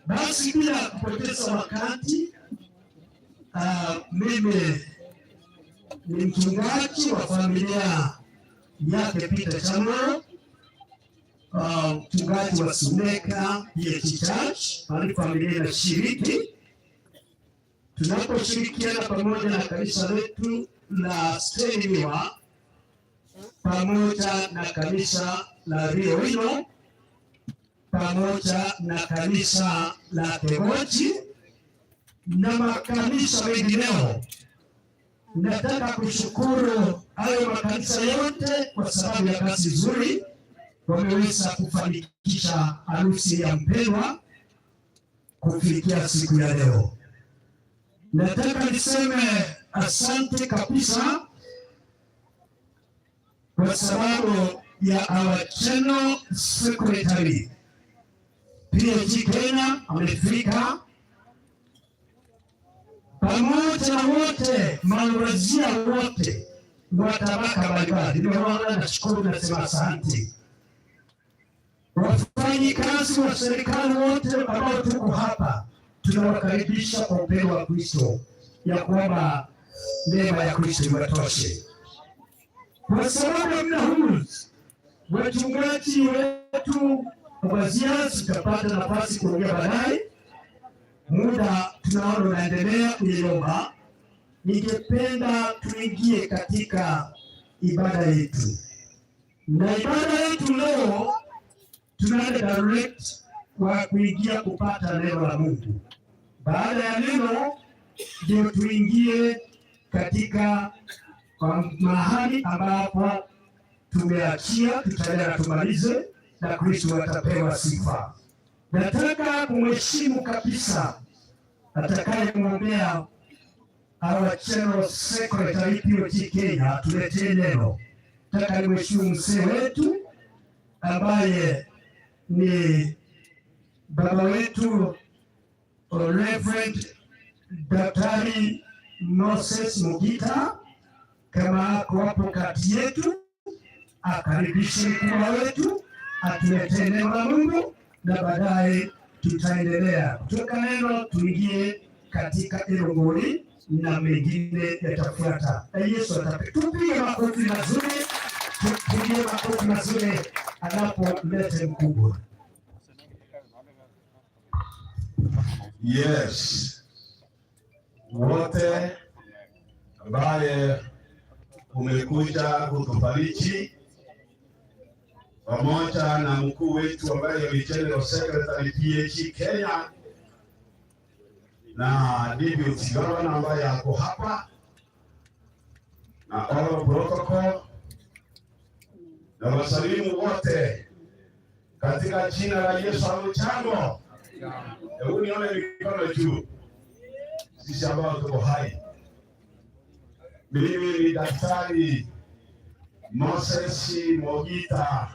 Basi bila kupoteza wakati, mimi ni mchungaji wa familia yake Peter Chamoro, mchungaji wa Suneka PH Church, mahali familia inashiriki. Tunaposhirikiana pamoja na kanisa letu la Stelliwa pamoja na kanisa la Rio Rino pamoja na kanisa la Kegoji na makanisa mengineo. Nataka kushukuru hayo makanisa yote kwa sababu ya kazi nzuri wameweza kufanikisha harusi ya mpendwa kufikia siku ya leo. Nataka niseme asante kabisa kwa sababu ya our General Secretary PhD Kenya amefika Pamoja na wote mawazia wote wa tabaka mbalimbali, nimeona, nashukuru, nasema asante. Wafanyikazi wa serikali wote ambao tuko hapa, tunawakaribisha kwa upendo wa Kristo, ya kwamba neema ya Kristo iwatoshe. Kwa sababu ya muda huu, wachungaji wetu wazia, tutapata nafasi kuongea baadaye. Muda tunaona unaendelea kuyoyoma. Ningependa tuingie katika ibada yetu, na ibada yetu leo tunaenda direct kwa kuingia kupata neno la Mungu. Baada ya neno ndio tuingie katika kwa mahali ambapo tumeachia, tutaenda tumalize na Kristo atapewa sifa. Nataka kumheshimu kabisa atakayemwombea our General Secretary POT Kenya tuletee neno. Nataka nimheshimu mzee wetu ambaye ni baba wetu Reverend Daktari Moses Mugita, kama ako hapo kati yetu, akaribishe mkubwa wetu atuletee neno la Mungu na baadaye tutaendelea kutoka neno tuingie katika Elongori na mengine yatafuata. Na Yesu atape. Tupige makofi mazuri, tupige makofi mazuri anapoleta mkubwa. Yes, wote ambaye umekuja kutufariji pamoja na mkuu wetu ambaye ni General Secretary PAG Kenya na Deputy Governor ambaye ako hapa na all protocol, na wasalimu wote katika jina la Yesu. Hamjambo? Hebu nione mikono juu, sisi ambao tuko hai. Mimi ni Daktari Moses Mogita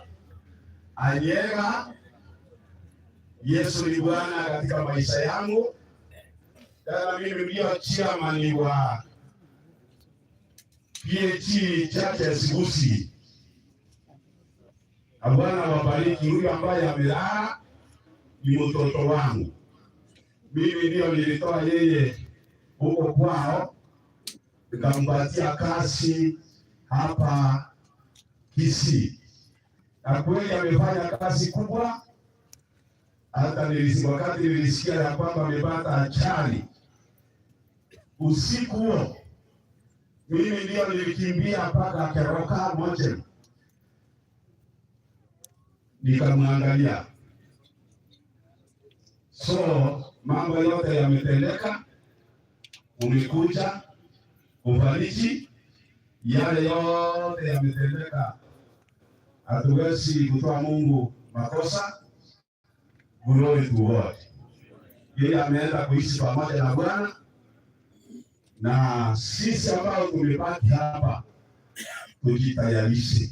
Anyega. Yesu ni Bwana katika maisha yangu. Tena mimi ndio chairman wa PAG Churches Gusii. Na Bwana wabariki. Huyu ambaye amelala ni mtoto wangu. Mimi ndio nilitoa yeye huko kwao nikampatia kazi hapa Kisii, na kweli amefanya kazi kubwa. Hata wakati nilisikia ya kwamba amepata ajali usiku huo, mimi ndio nilikimbia mpaka Keroka Moja nikamwangalia. So mambo yote yametendeka, umekuja kufariji yale yote yametendeka. Hatuwezi kutoa Mungu makosa. Glory to God. Yeye ameenda kuishi pamoja na Bwana, na sisi ambao tumebaki hapa tujitayarishe.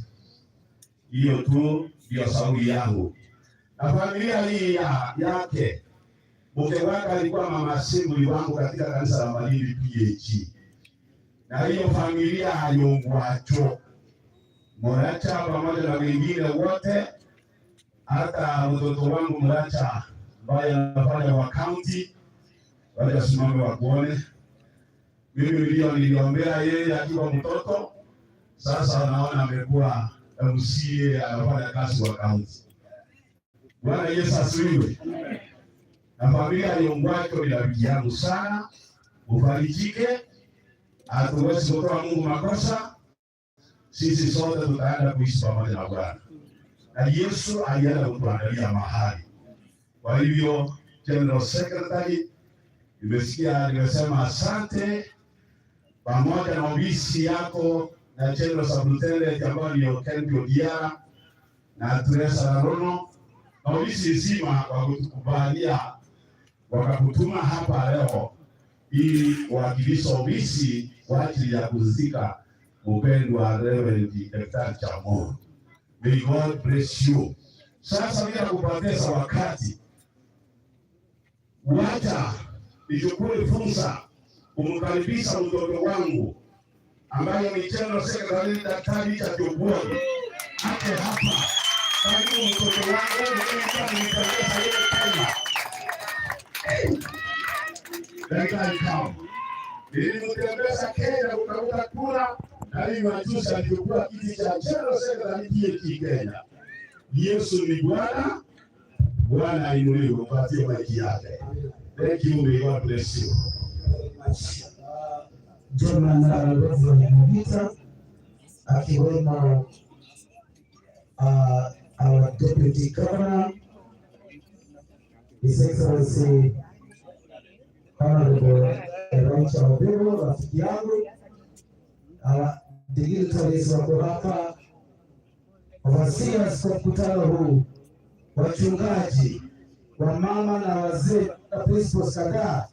Hiyo tu ndio sauli yangu. Na familia hii yake, mke wake alikuwa mama Assembly wangu katika kanisa la Malindi PAG, na hiyo familia hayongwacho Muracha pamoja na wengine wote, hata mtoto wangu Muracha ambaye anafanya wa county, wacha simame wakuone. Mimi ndio niliombea yeye akiwa mtoto, sasa naona amekuwa MCA anafanya kazi wa county. Bwana Yesu asifiwe. Na familia Yongwacho ni rafiki yangu sana, ufarijike. Hatuwezi kutoa Mungu makosa, sisi sote tutaenda kuishi pamoja na Bwana, na Yesu alienda kutuandalia mahali. Kwa hivyo General Secretary, nimesikia nimesema asante, pamoja na ofisi yako na General Superintendent ambayo ni Okendi Odiara na Teresa Rono na ofisi nzima kwa kutukubalia wakakutuma hapa leo ili kuwakilisha ofisi kwa ajili ya kuzika mpendwa Reverend Daktari Chamorro. May God bless you. Sasa bila kupoteza wakati, wacha nichukue fursa Kumkaribisha mtoto wangu ambaye ni General Secretary Daktari Richard Obwogi aje hapa. Karibu mtoto wangu, mimi nilipendeza yeye tena. Daktari kama nilimtembeza Kenya kutafuta kura na hii majuzi alikuwa kiti cha General Secretary PAG Kenya. Yesu ni Bwana. Bwana ainuliwe, mpatie maiki yake. Thank you, may God bless you. German Reverend Mugita akiwemo our Deputy Governor, His Excellency Honorable Elijah Obero, rafiki yangu, our dignitaries wako hapa, overseers kwa mkutano huu, wachungaji, wamama na wazee na principals kadhaa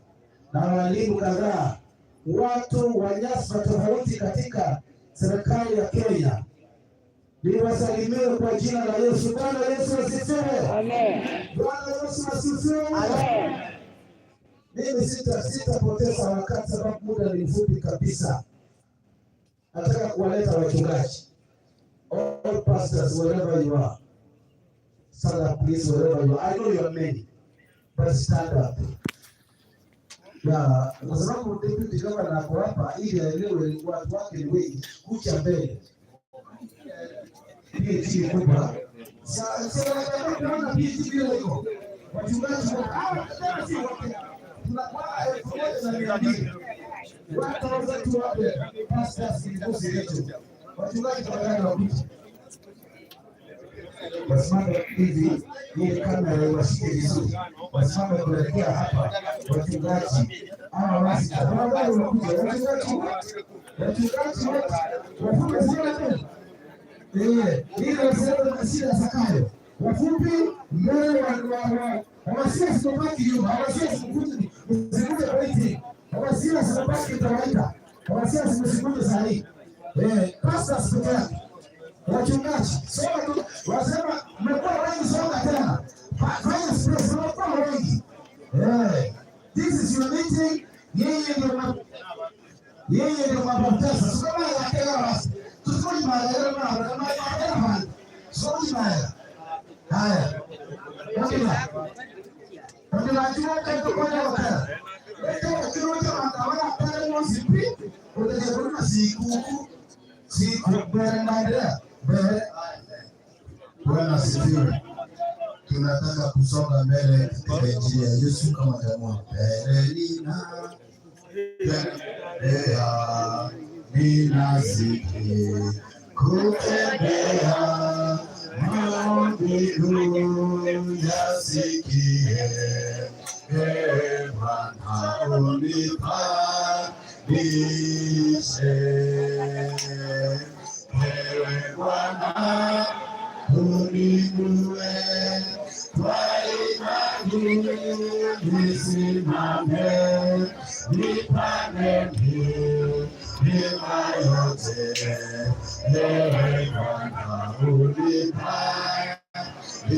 na walimu kadhaa, watu wa nyadhifa tofauti katika serikali ya Kenya. Niwasalimie kwa jina la Yesu. Bwana Yesu asifiwe. Amen. Bwana Yesu asifiwe. Amen. Mimi sitapoteza wakati sababu muda ni mfupi kabisa. Nataka kuwaleta wachungaji. All pastors, wherever you are. Stand up please, wherever you are. I know you are many, but stand up. Na kwa sababu deputy governor ako hapa ili aelewe watu wake ni wengi, kucha mbele. PhD kubwa. Sasa nataka kuona PhD vile iko. Wachungaji hawa tena si wote. Tunakuwa 1,200. 1,200 pastors in Gusii region. Wachungaji tafadhali wakuje. Wasimame hivi ili kamera iwashike vizuri. Wasimame kuelekea hapa wachungaji. Hawa basi tafadhali wakuja. Wachungaji wote. Wachungaji wote. Wafupi sana mbele. Ili waseme Masia Zakayo. Wafupi mbele wa Wamasia sikubaki nyuma, Wamasia sikuje, msikuje waiting. Wamasia sikubaki tawaita. Wamasia msikuje saa hii. Pastors peke yake. Wachungaji, soma tu, wasema mmekuwa wengi, songa tena. Fanya space, mmekuwa wengi. This is your meeting. Yeye ndio mabaptista. Sio kama ya kila basi. Tusoni maana na kama ya kama. Soni maana. Haya. Ndio. Ndio najua kwa kwa kwa. Ndio kilo cha matawala pale msipi. Utaje siku siku mbele naendelea. Mbele. Bwana asifiwe. Tunataka kusonga mbele katika injili ya Yesu kama jamii. Mbele nina tembea, ninazidi kutembea, maombi uyasikie. Ee Bwana unipandishe. Ewe Bwana uninue kwa imani nisimame, nipande milima yote. Ewe Bwana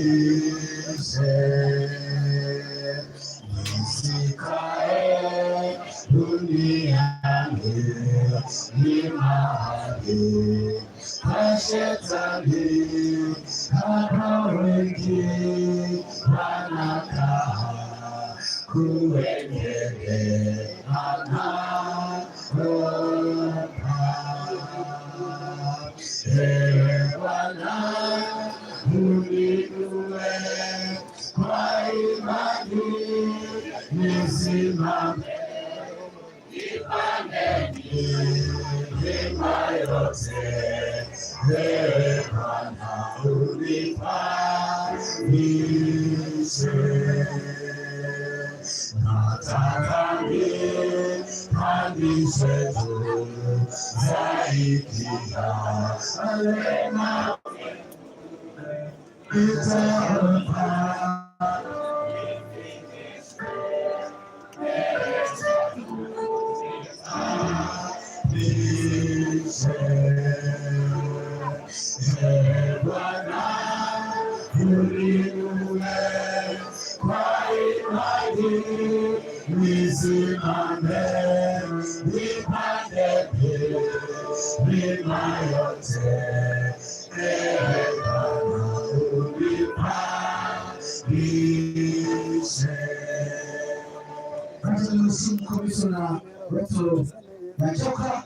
unipandishe, nisikae duniani ni mahali pa shetani, hapa wengi wanakaa kuendelea na Ewe Bwana uninue kwa imani nisimame, nipande milima yote. Ewe Bwana unipandishe, nataka nipandishwe juu zaidi ya yale nitaomba. Ee Bwana uninue kwa imani nisimame. Tukaribishe. Sasa nimsimu komishona wetu Nachoka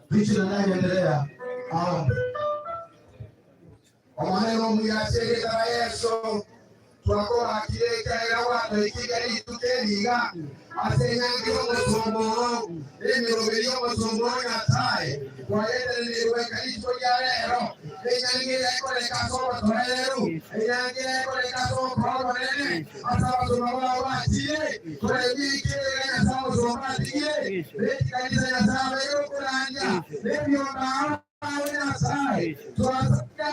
picha inayoendelea aombe. Omaneno muyasegetara Yesu twakora kirekaera gwatwikigari tukeriga asenyangira omusumbo emiroberi omusumbo Nyasaye twayetererwe karisto rya rero enyangira ekoreka ase obotoereru enyangira ekoreka ase obokoro obonene ase abasumba bao bakire torebikirega Nyasaye omusumba atigire nekikanisa Nyasaye abeire okoranja nebyombaao awe Nyasaye twasabira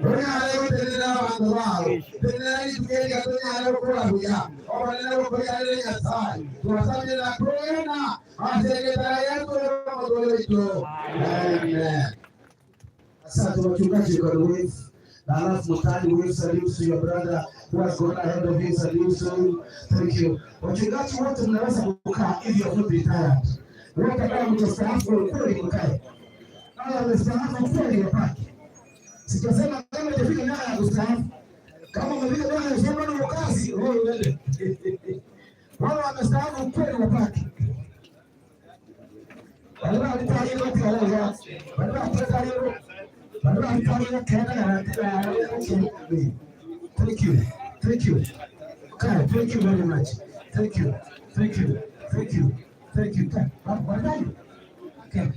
Onyale gutenera abantu bawe tenera itukeria tonyale gukora buya obonene gukoyarire Nyasaye turasabira kwena asegetara yetu mutwe witu. Amen. Asante wachungaji, you can wave. Na alafu mtani wave salute to your brother who has gone ahead of you, salute to him. Thank you. Wachungaji wote mnaweza kukaa if you have not retired. Wote ambao mtastaafu kweli mkae. Kama wamestaafu kweli wabaki. Sijasema kama hujafika miaka ya kustaafu. Kama umefika miaka ya kustaafu bado uko kazi, wewe uende. Wale wamestaafu kweli wabaki. Thank you. Thank you. Okay, thank you very much. Thank you. Thank you. Thank you. Thank you. Okay,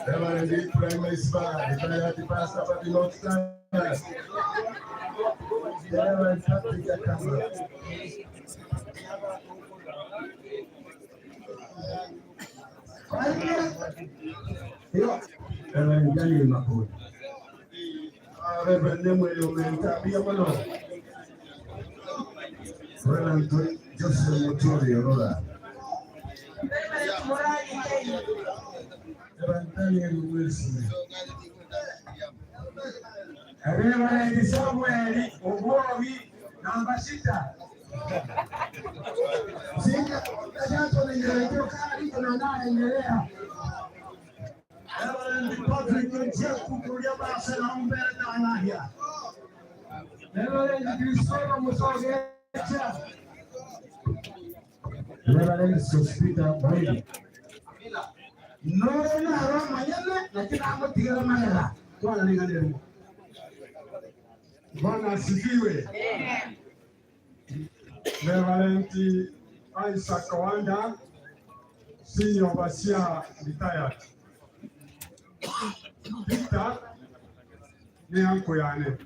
Reverend Ibrahim Isba, retired pastor of the North Standard. Reverend Patrick Akamba. Reverend Daniel Makoni. Reverend Nemuel Omentabia Mano. Reverend Joseph Muturi Orola. Reverend Daniel Wilson. Reverend Samuel Ogwogi namba 6. Sika tatu na Reverend Patrick Njeku kulia basi na mbele na anahia. Reverend Christopher Musogecha. Reverend Sospita Mwini. Noro na roma yele na kila mtu manera. Bwana ninganeni. Bwana asifiwe. Reverend Isaac Wanda, Senior Overseer retired. Peter ni anko yane.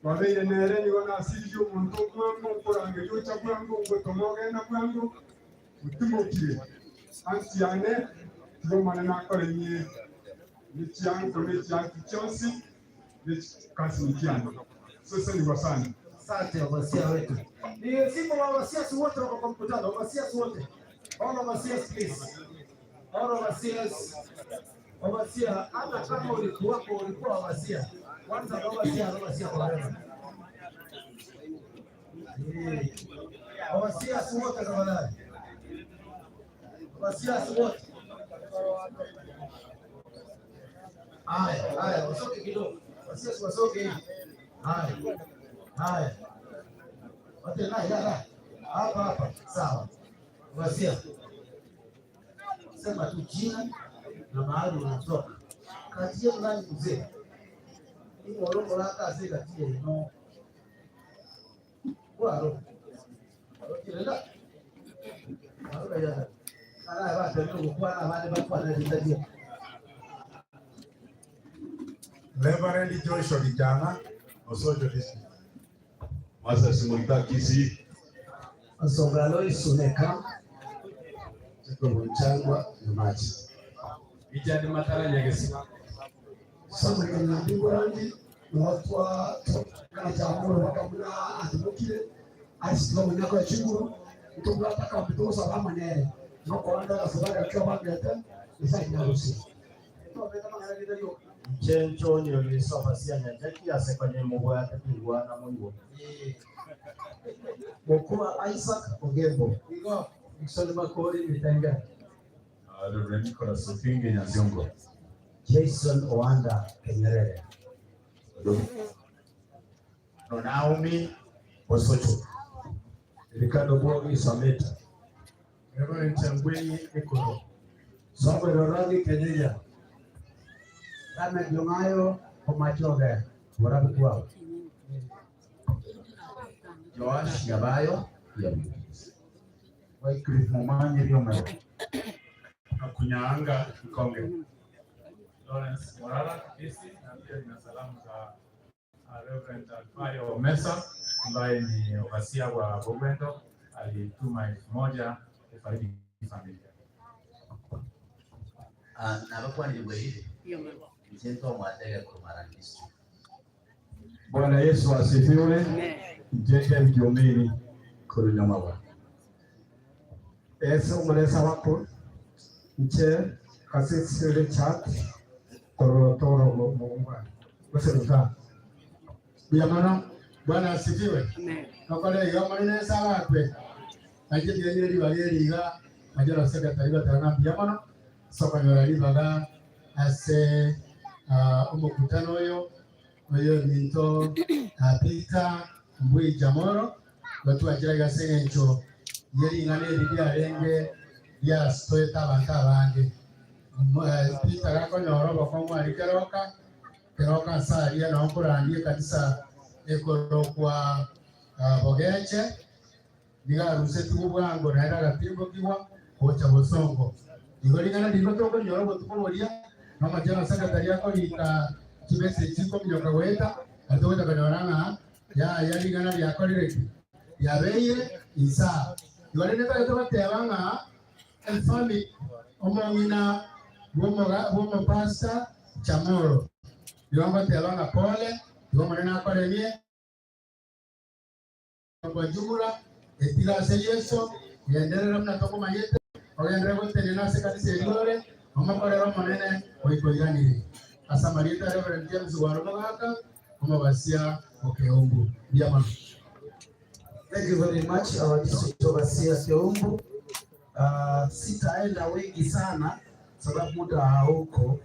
Wabeire nere nigo nasiririe omonto omwango nkorangeria ocha bwango ngotomogenda bwango otimokire anti yane tigo mane nakorenyie nichianko nichianki chionsi nichikasi nikiano sasa ni wasani. Asante wasia wetu. Ni simu wa wasiasi wote wako kwa mkutano, wasiasi wote. All overseers please. All overseers. Overseer, hata kama ulikuwako ulikuwa overseer. Kwanza overseer, overseer kwa wewe. Overseers wote tafadhali. Overseers wote. Haya, haya, wasoge kidogo. Overseers wasoge hivi. Haya. Haya. Wote na yala. Hapa hapa. Sawa. Overseer. Sema tu jina na mahali unatoka. Kati yenu nani mzee? Ni moroko laka azeka tie no. Kwaro. Kirela. Kwaro ya. Kana ba tendo kwa na bale ba kwa na litaje. Reverend Joshua Kijana, Osojo District. Moses Multa Kisii. Nsongalo Isuneka. Jacob Nchangwa Nyamachi. Richard Matara Nyegesi. Samuel Kanyambi Rangi notwa kana chamuro bakamuna athimukire asitwa munyako ya chinguru ntubwata kambi tugucaba manere nokoranda gacobaga kio bangete isakinyarusi. Chencho nyolisoma sia nyanjaki asekanye mugwate pigwana muiwo. Mokua Isaac Ogembo. Nixon Makori Mitenga. Reverend Nicholas Okinge Nyansiongo. Jason Oanda Kenyerere. Naomi Osocho. Ricardo Bwogi Sameta. Reverend Changweni Ekoro. Samuel Oragi Kenyenya. Lamek Jongayo Omachoge. Warabu. Joash Yabayo. Wycliffe Momanyi Riomero. Kunyaanga Ikonge. Lawrence Morara Kisi, na pia nina salamu za Reverend Alfayo Mesa ambaye ni overseer wa Bogwendo, alituma 1000 kufariji familia. Nabakwaniriwe Mzento Mwatega Kurumara District. Bwana Yesu asifiwe. Njeke Mjomini Kurunyamawa. Ese umulesa wako nche kasisi Richard Korotoro Mungwa Museruka. Buyamano, Bwana asifiwe. Nokole iga manene sabakwe. Naje tigenye riba riga majoro secretary batanga buyamano sokanyora ribaga ase umukutano oyo oyo minto Peter Mbui Jamoro batwakiraga sengencho yeringana eri ryarenge ryasitoeta abantu abange. Peter gakonyora obokong'u ari keroka keroka nsaria nao nkorandia ekanisa ekorokwa Bogeche nigarusetigwe bwango naende agatimbokigwa gocha bosongo igo ring'ana rigo tokonyora obotuko boria nomachero secretary akorika chimessage chikominyoka goeta atogocha konyora ng'a yaya ring'ana riakorire ki riabeire insa igo rende tari togoteba ng'a efamily omong'ina bw'omopasta Chamoro igo ngoteba ng'a pole igo omonene akoremie kwa jumla etiga ase Yesu genderera muna tokomanyete ogenderere gotenena ase kanisa eriore omokorera omonene goikoiranire ase amarieta Reverend James Waromogaka omobasia Okeumbu. Ndiamano. Thank you very much our district overseer Keumbu. Sitaenda wengi sana sababu muda hauko.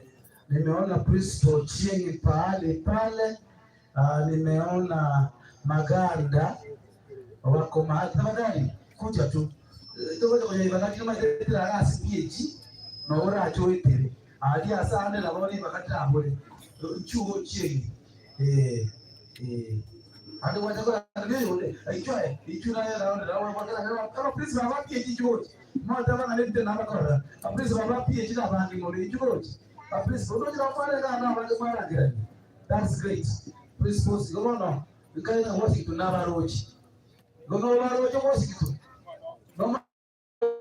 Nimeona Principal Chieng pahali pale. Nimeona Maganda wako mahali. Tafadhali kuja tu. Tokote kwenye ibakati kama ile rasi PH na ora achoitere. Ali asane na boni bakati abole. Chuo Chieng. Ande wacha kwa ndio yule. Aichwa ichuna ya raona raona kwa kama principal wa PH chuo. Mwa tama na lente na bakora. A principal wa PH na bandi ngore chuo. A principal ndo jira kwa na na wale mara jirani. That's great. Principals gono ikaina wasi tu na barochi. Gono barochi wasi tu. No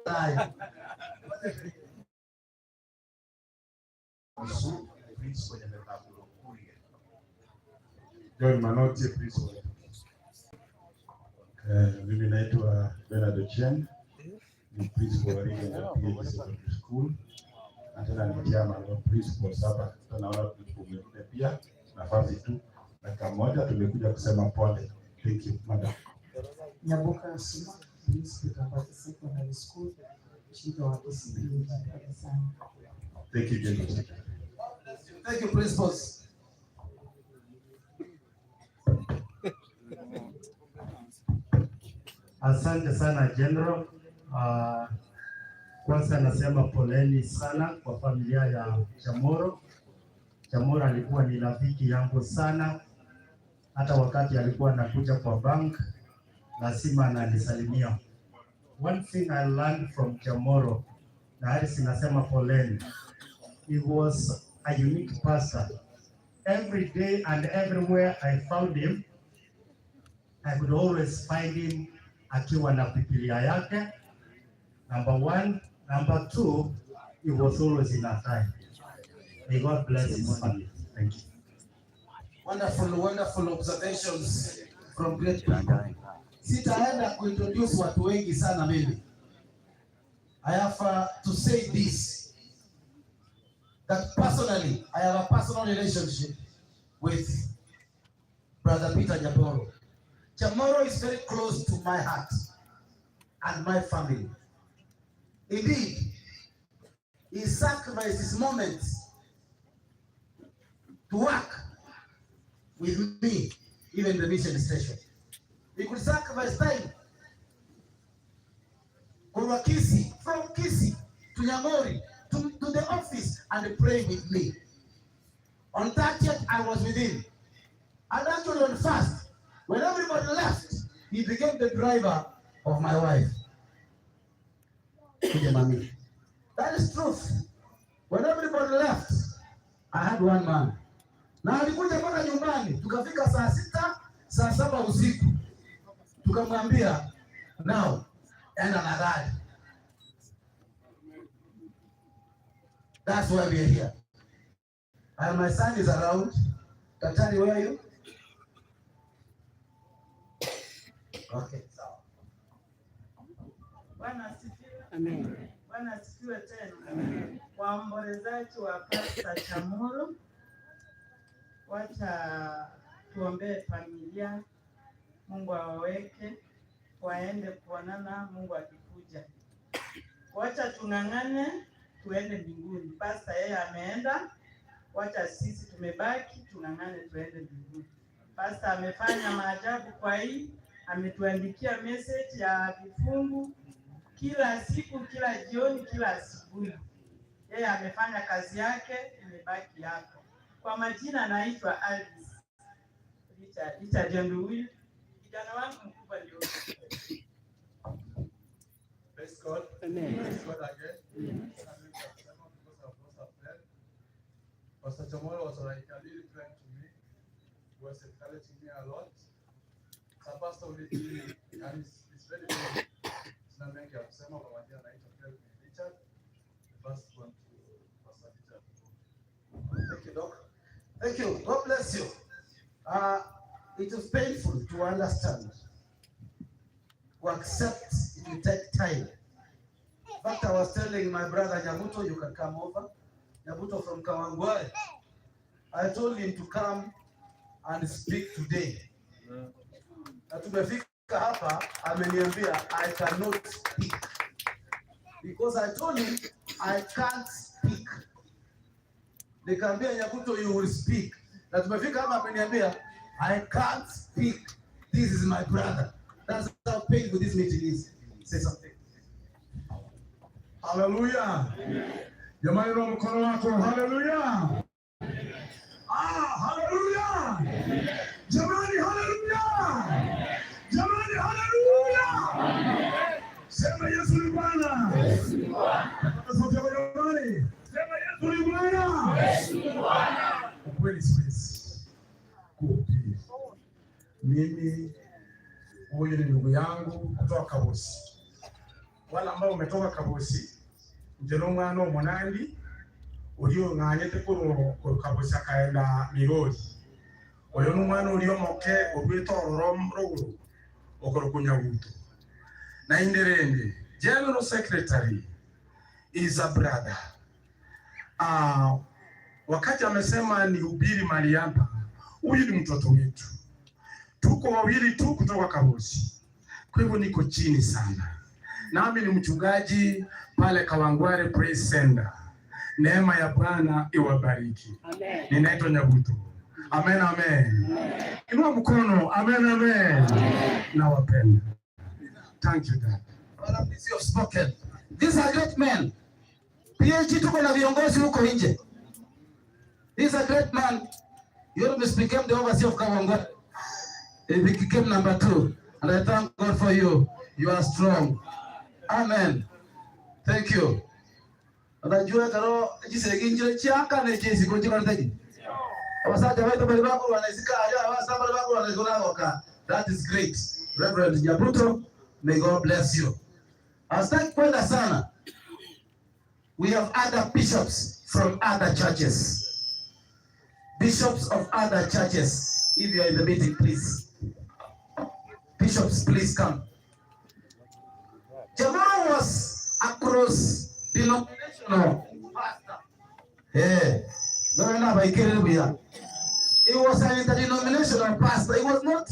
dai. Osu, principal Nyameraburo Kuria. John Manoti, principal. Mimi naitwa Bernard Ochieng, ni principal wa Ringenda PH Secondary School na tena ni chairman wa principals hapa. Tunaona principal mwingine pia, nafasi tu dakika moja, tumekuja kusema pole. Thank you, madam. Nyaboka Suma, principal Kabati Secondary School, mshirika wa KCPE kanisani. Thank you, General Secretary. Thank you, principals. Asante sana General. Kwanza nasema poleni sana kwa familia ya Chamoro. Chamoro alikuwa ni rafiki yangu sana, hata wakati alikuwa anakuja kwa bank lazima ananisalimia. One thing I learned from Chamoro, na hadi sinasema poleni, he was a unique pastor. Every day and everywhere I found him, I could always find him akiwa na Biblia yake. Number one. Number two, he was always in a time. May God bless his family. Thank you. Wonderful, wonderful observations from great people. Sitaenda kuintroduce watu wengi sana mimi. I have to say this, that personally, I have a personal relationship with Brother Peter Nyaboro. Chamoro is very close to my heart and my family. Indeed, he sacrificed his moments to work with me, even in the mission station. He could sacrifice time. From Kisii to Nyang'ori, to the office and pray with me. On 30th, I was with him. And actually on first, when everybody left, he became the driver of my wife. That is truth. When everybody left, I had one man. Na alikuja mpaka nyumbani, tukafika saa 6, saa 7 usiku. Tukamwambia, now, enda na gari. That's why we are here. And my son is around. Daktari, where are you? Okay, sawa. Bwana asifiwe. Amen. Bwana asifiwe tena. Amen. Waombolezaji wa Pastor Chamoro, wacha tuombee familia, Mungu awaweke waende kuonana Mungu akikuja. Wacha tung'ang'ane tuende mbinguni. Pastor yeye ameenda, wacha sisi tumebaki tung'ang'ane tuende mbinguni. Pastor amefanya maajabu kwa hii, ametuandikia message ya vifungu kila siku, kila jioni, kila asubuhi. Yeye amefanya kazi yake, imebaki yako. Kwa majina naitwa Alice Richard Nduwi. Kijana wangu mkubwa ndio. Praise God. Amen. Praise God again. Amen. Pastor Chamoro was like a little friend to me. He was encouraging me a lot. So Pastor really, and it's very good. Sina mengi ya kusema kwa majina naitwa Kelvin Richard. The first one to Pastor Richard. Thank you, Doc. Thank you. God bless you. It is painful to understand. To accept, it will take time. In fact, I was telling my brother Nyabuto, you can come over. Nyabuto from Kawangware. I told him to come and speak today. Na tumefika hapa, ameniambia I cannot speak. Because I told him I can't speak. Nikamwambia Nyabuto, you will speak. Na tumefika hapa, ameniambia I can't speak. This is my brother. That's how painful this meeting is. Say something. Hallelujah. Jamani, inua mkono wako. Hallelujah. Ah, hallelujah. Jamani, hallelujah. Jamani, hallelujah. Sema Yesu ni Bwana. Sauti yako jamani. Sema Yesu ni Bwana. Yesu ni Bwana. Ukweli siwezi kuhubiri. Mimi huyu ni ndugu yangu kutoka Kabosi. Wala ambao umetoka Kabosi, njeno mwana omunandi ulio ng'anyete kuru Kabosi akaenda Migori. Oyo ni mwana ulio moke urwite ororo ruguru okoro kunyaguto. Na inderende General Secretary is a brother. Wakati amesema ni hubiri mali hapa, huyu ni mtoto wetu. Tuko wawili tu kutoka Kabosi. Kwa hivyo niko chini sana. Nami ni mchungaji pale Kawangware Praise Center. Neema ya Bwana iwabariki. Amen. Ninaitwa Nyabuto. Amen, amen. Amen. Inua mkono. Amen, amen. Amen. Nawapenda. Thank you, Dad. Father, please, you have spoken. These are great men. PhD tuko na viongozi huko nje. This is a great man. He almost became the overseer of Kawangware. He became number 2. And I thank God for you. You are strong. Amen. Thank you. Unajua karo jisegi chiaka ne jisi ko chikora tegi. Abasaja wetu bali bako wanaisika aja abasa bali bako wanaikoka. That is great. Reverend Nyabuto, may God bless you. Asante kwenda sana. We have other bishops from other churches. Bishops of other churches, if you are in the meeting, please. Bishops, please come. Chamorro was a cross denominational pastor. Hey, he was an interdenominational pastor. He was not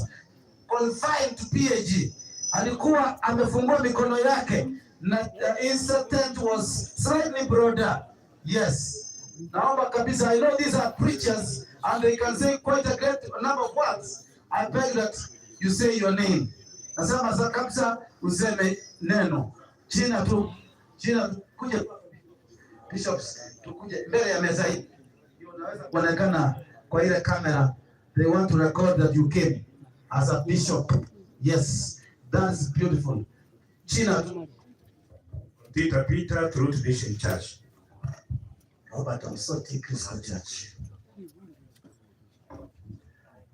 confined to PAG. Alikuwa amefungua mikono yake na his tent was slightly broader. Yes. Naomba kabisa, I know these are preachers and they can say quite a great number of words. I beg that you say your name. Nasema sasa kabisa useme neno. Jina tu. Jina tu. Kuja bishops, tukuje mbele ya meza hii. Ndio unaweza kuonekana kwa ile kamera. They want to record that you came as a bishop. Yes, that's beautiful. Jina tu. Peter Peter Truth Vision Church. Robert Osoti Christian Church.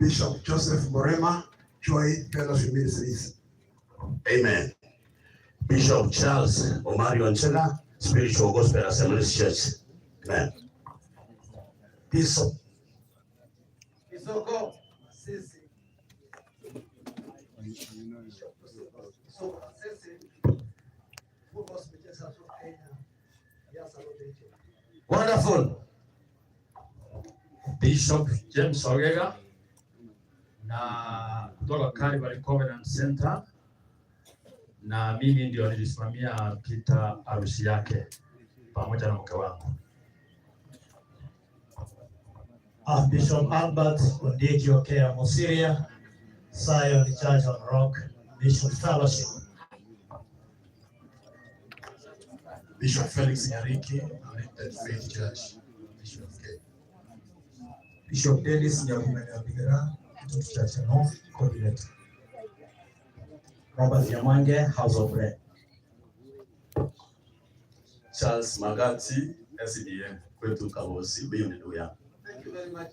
Bishop Joseph Morema, Joy Fellowship Ministries. Amen. Bishop Charles Omari Onchega, Spiritual Gospel Assemblies Church. Amen. Bishop. Isoko Sisi. Isoko Sisi. Full Gospel Church of Kenya. Yes, Wonderful. Bishop James Ogega na kutoka Calvary Covenant Center, na mimi ndio nilisimamia Peter harusi yake pamoja na mke wangu. Bishop Albert Ondieki Okea Mosiria, Zion Church on Rock Mission Fellowship. Bishop Felix Nyariki, Limited Faith Church, Bishop of Kenya. Bishop Dennis Nyahuma Nyabigera, Mtoto Church North Coordinator. Robert Nyamwange, House of Bread. Charles Magati, SDA kwetu Kabosi, huyo ni ndugu yangu. Thank you very much.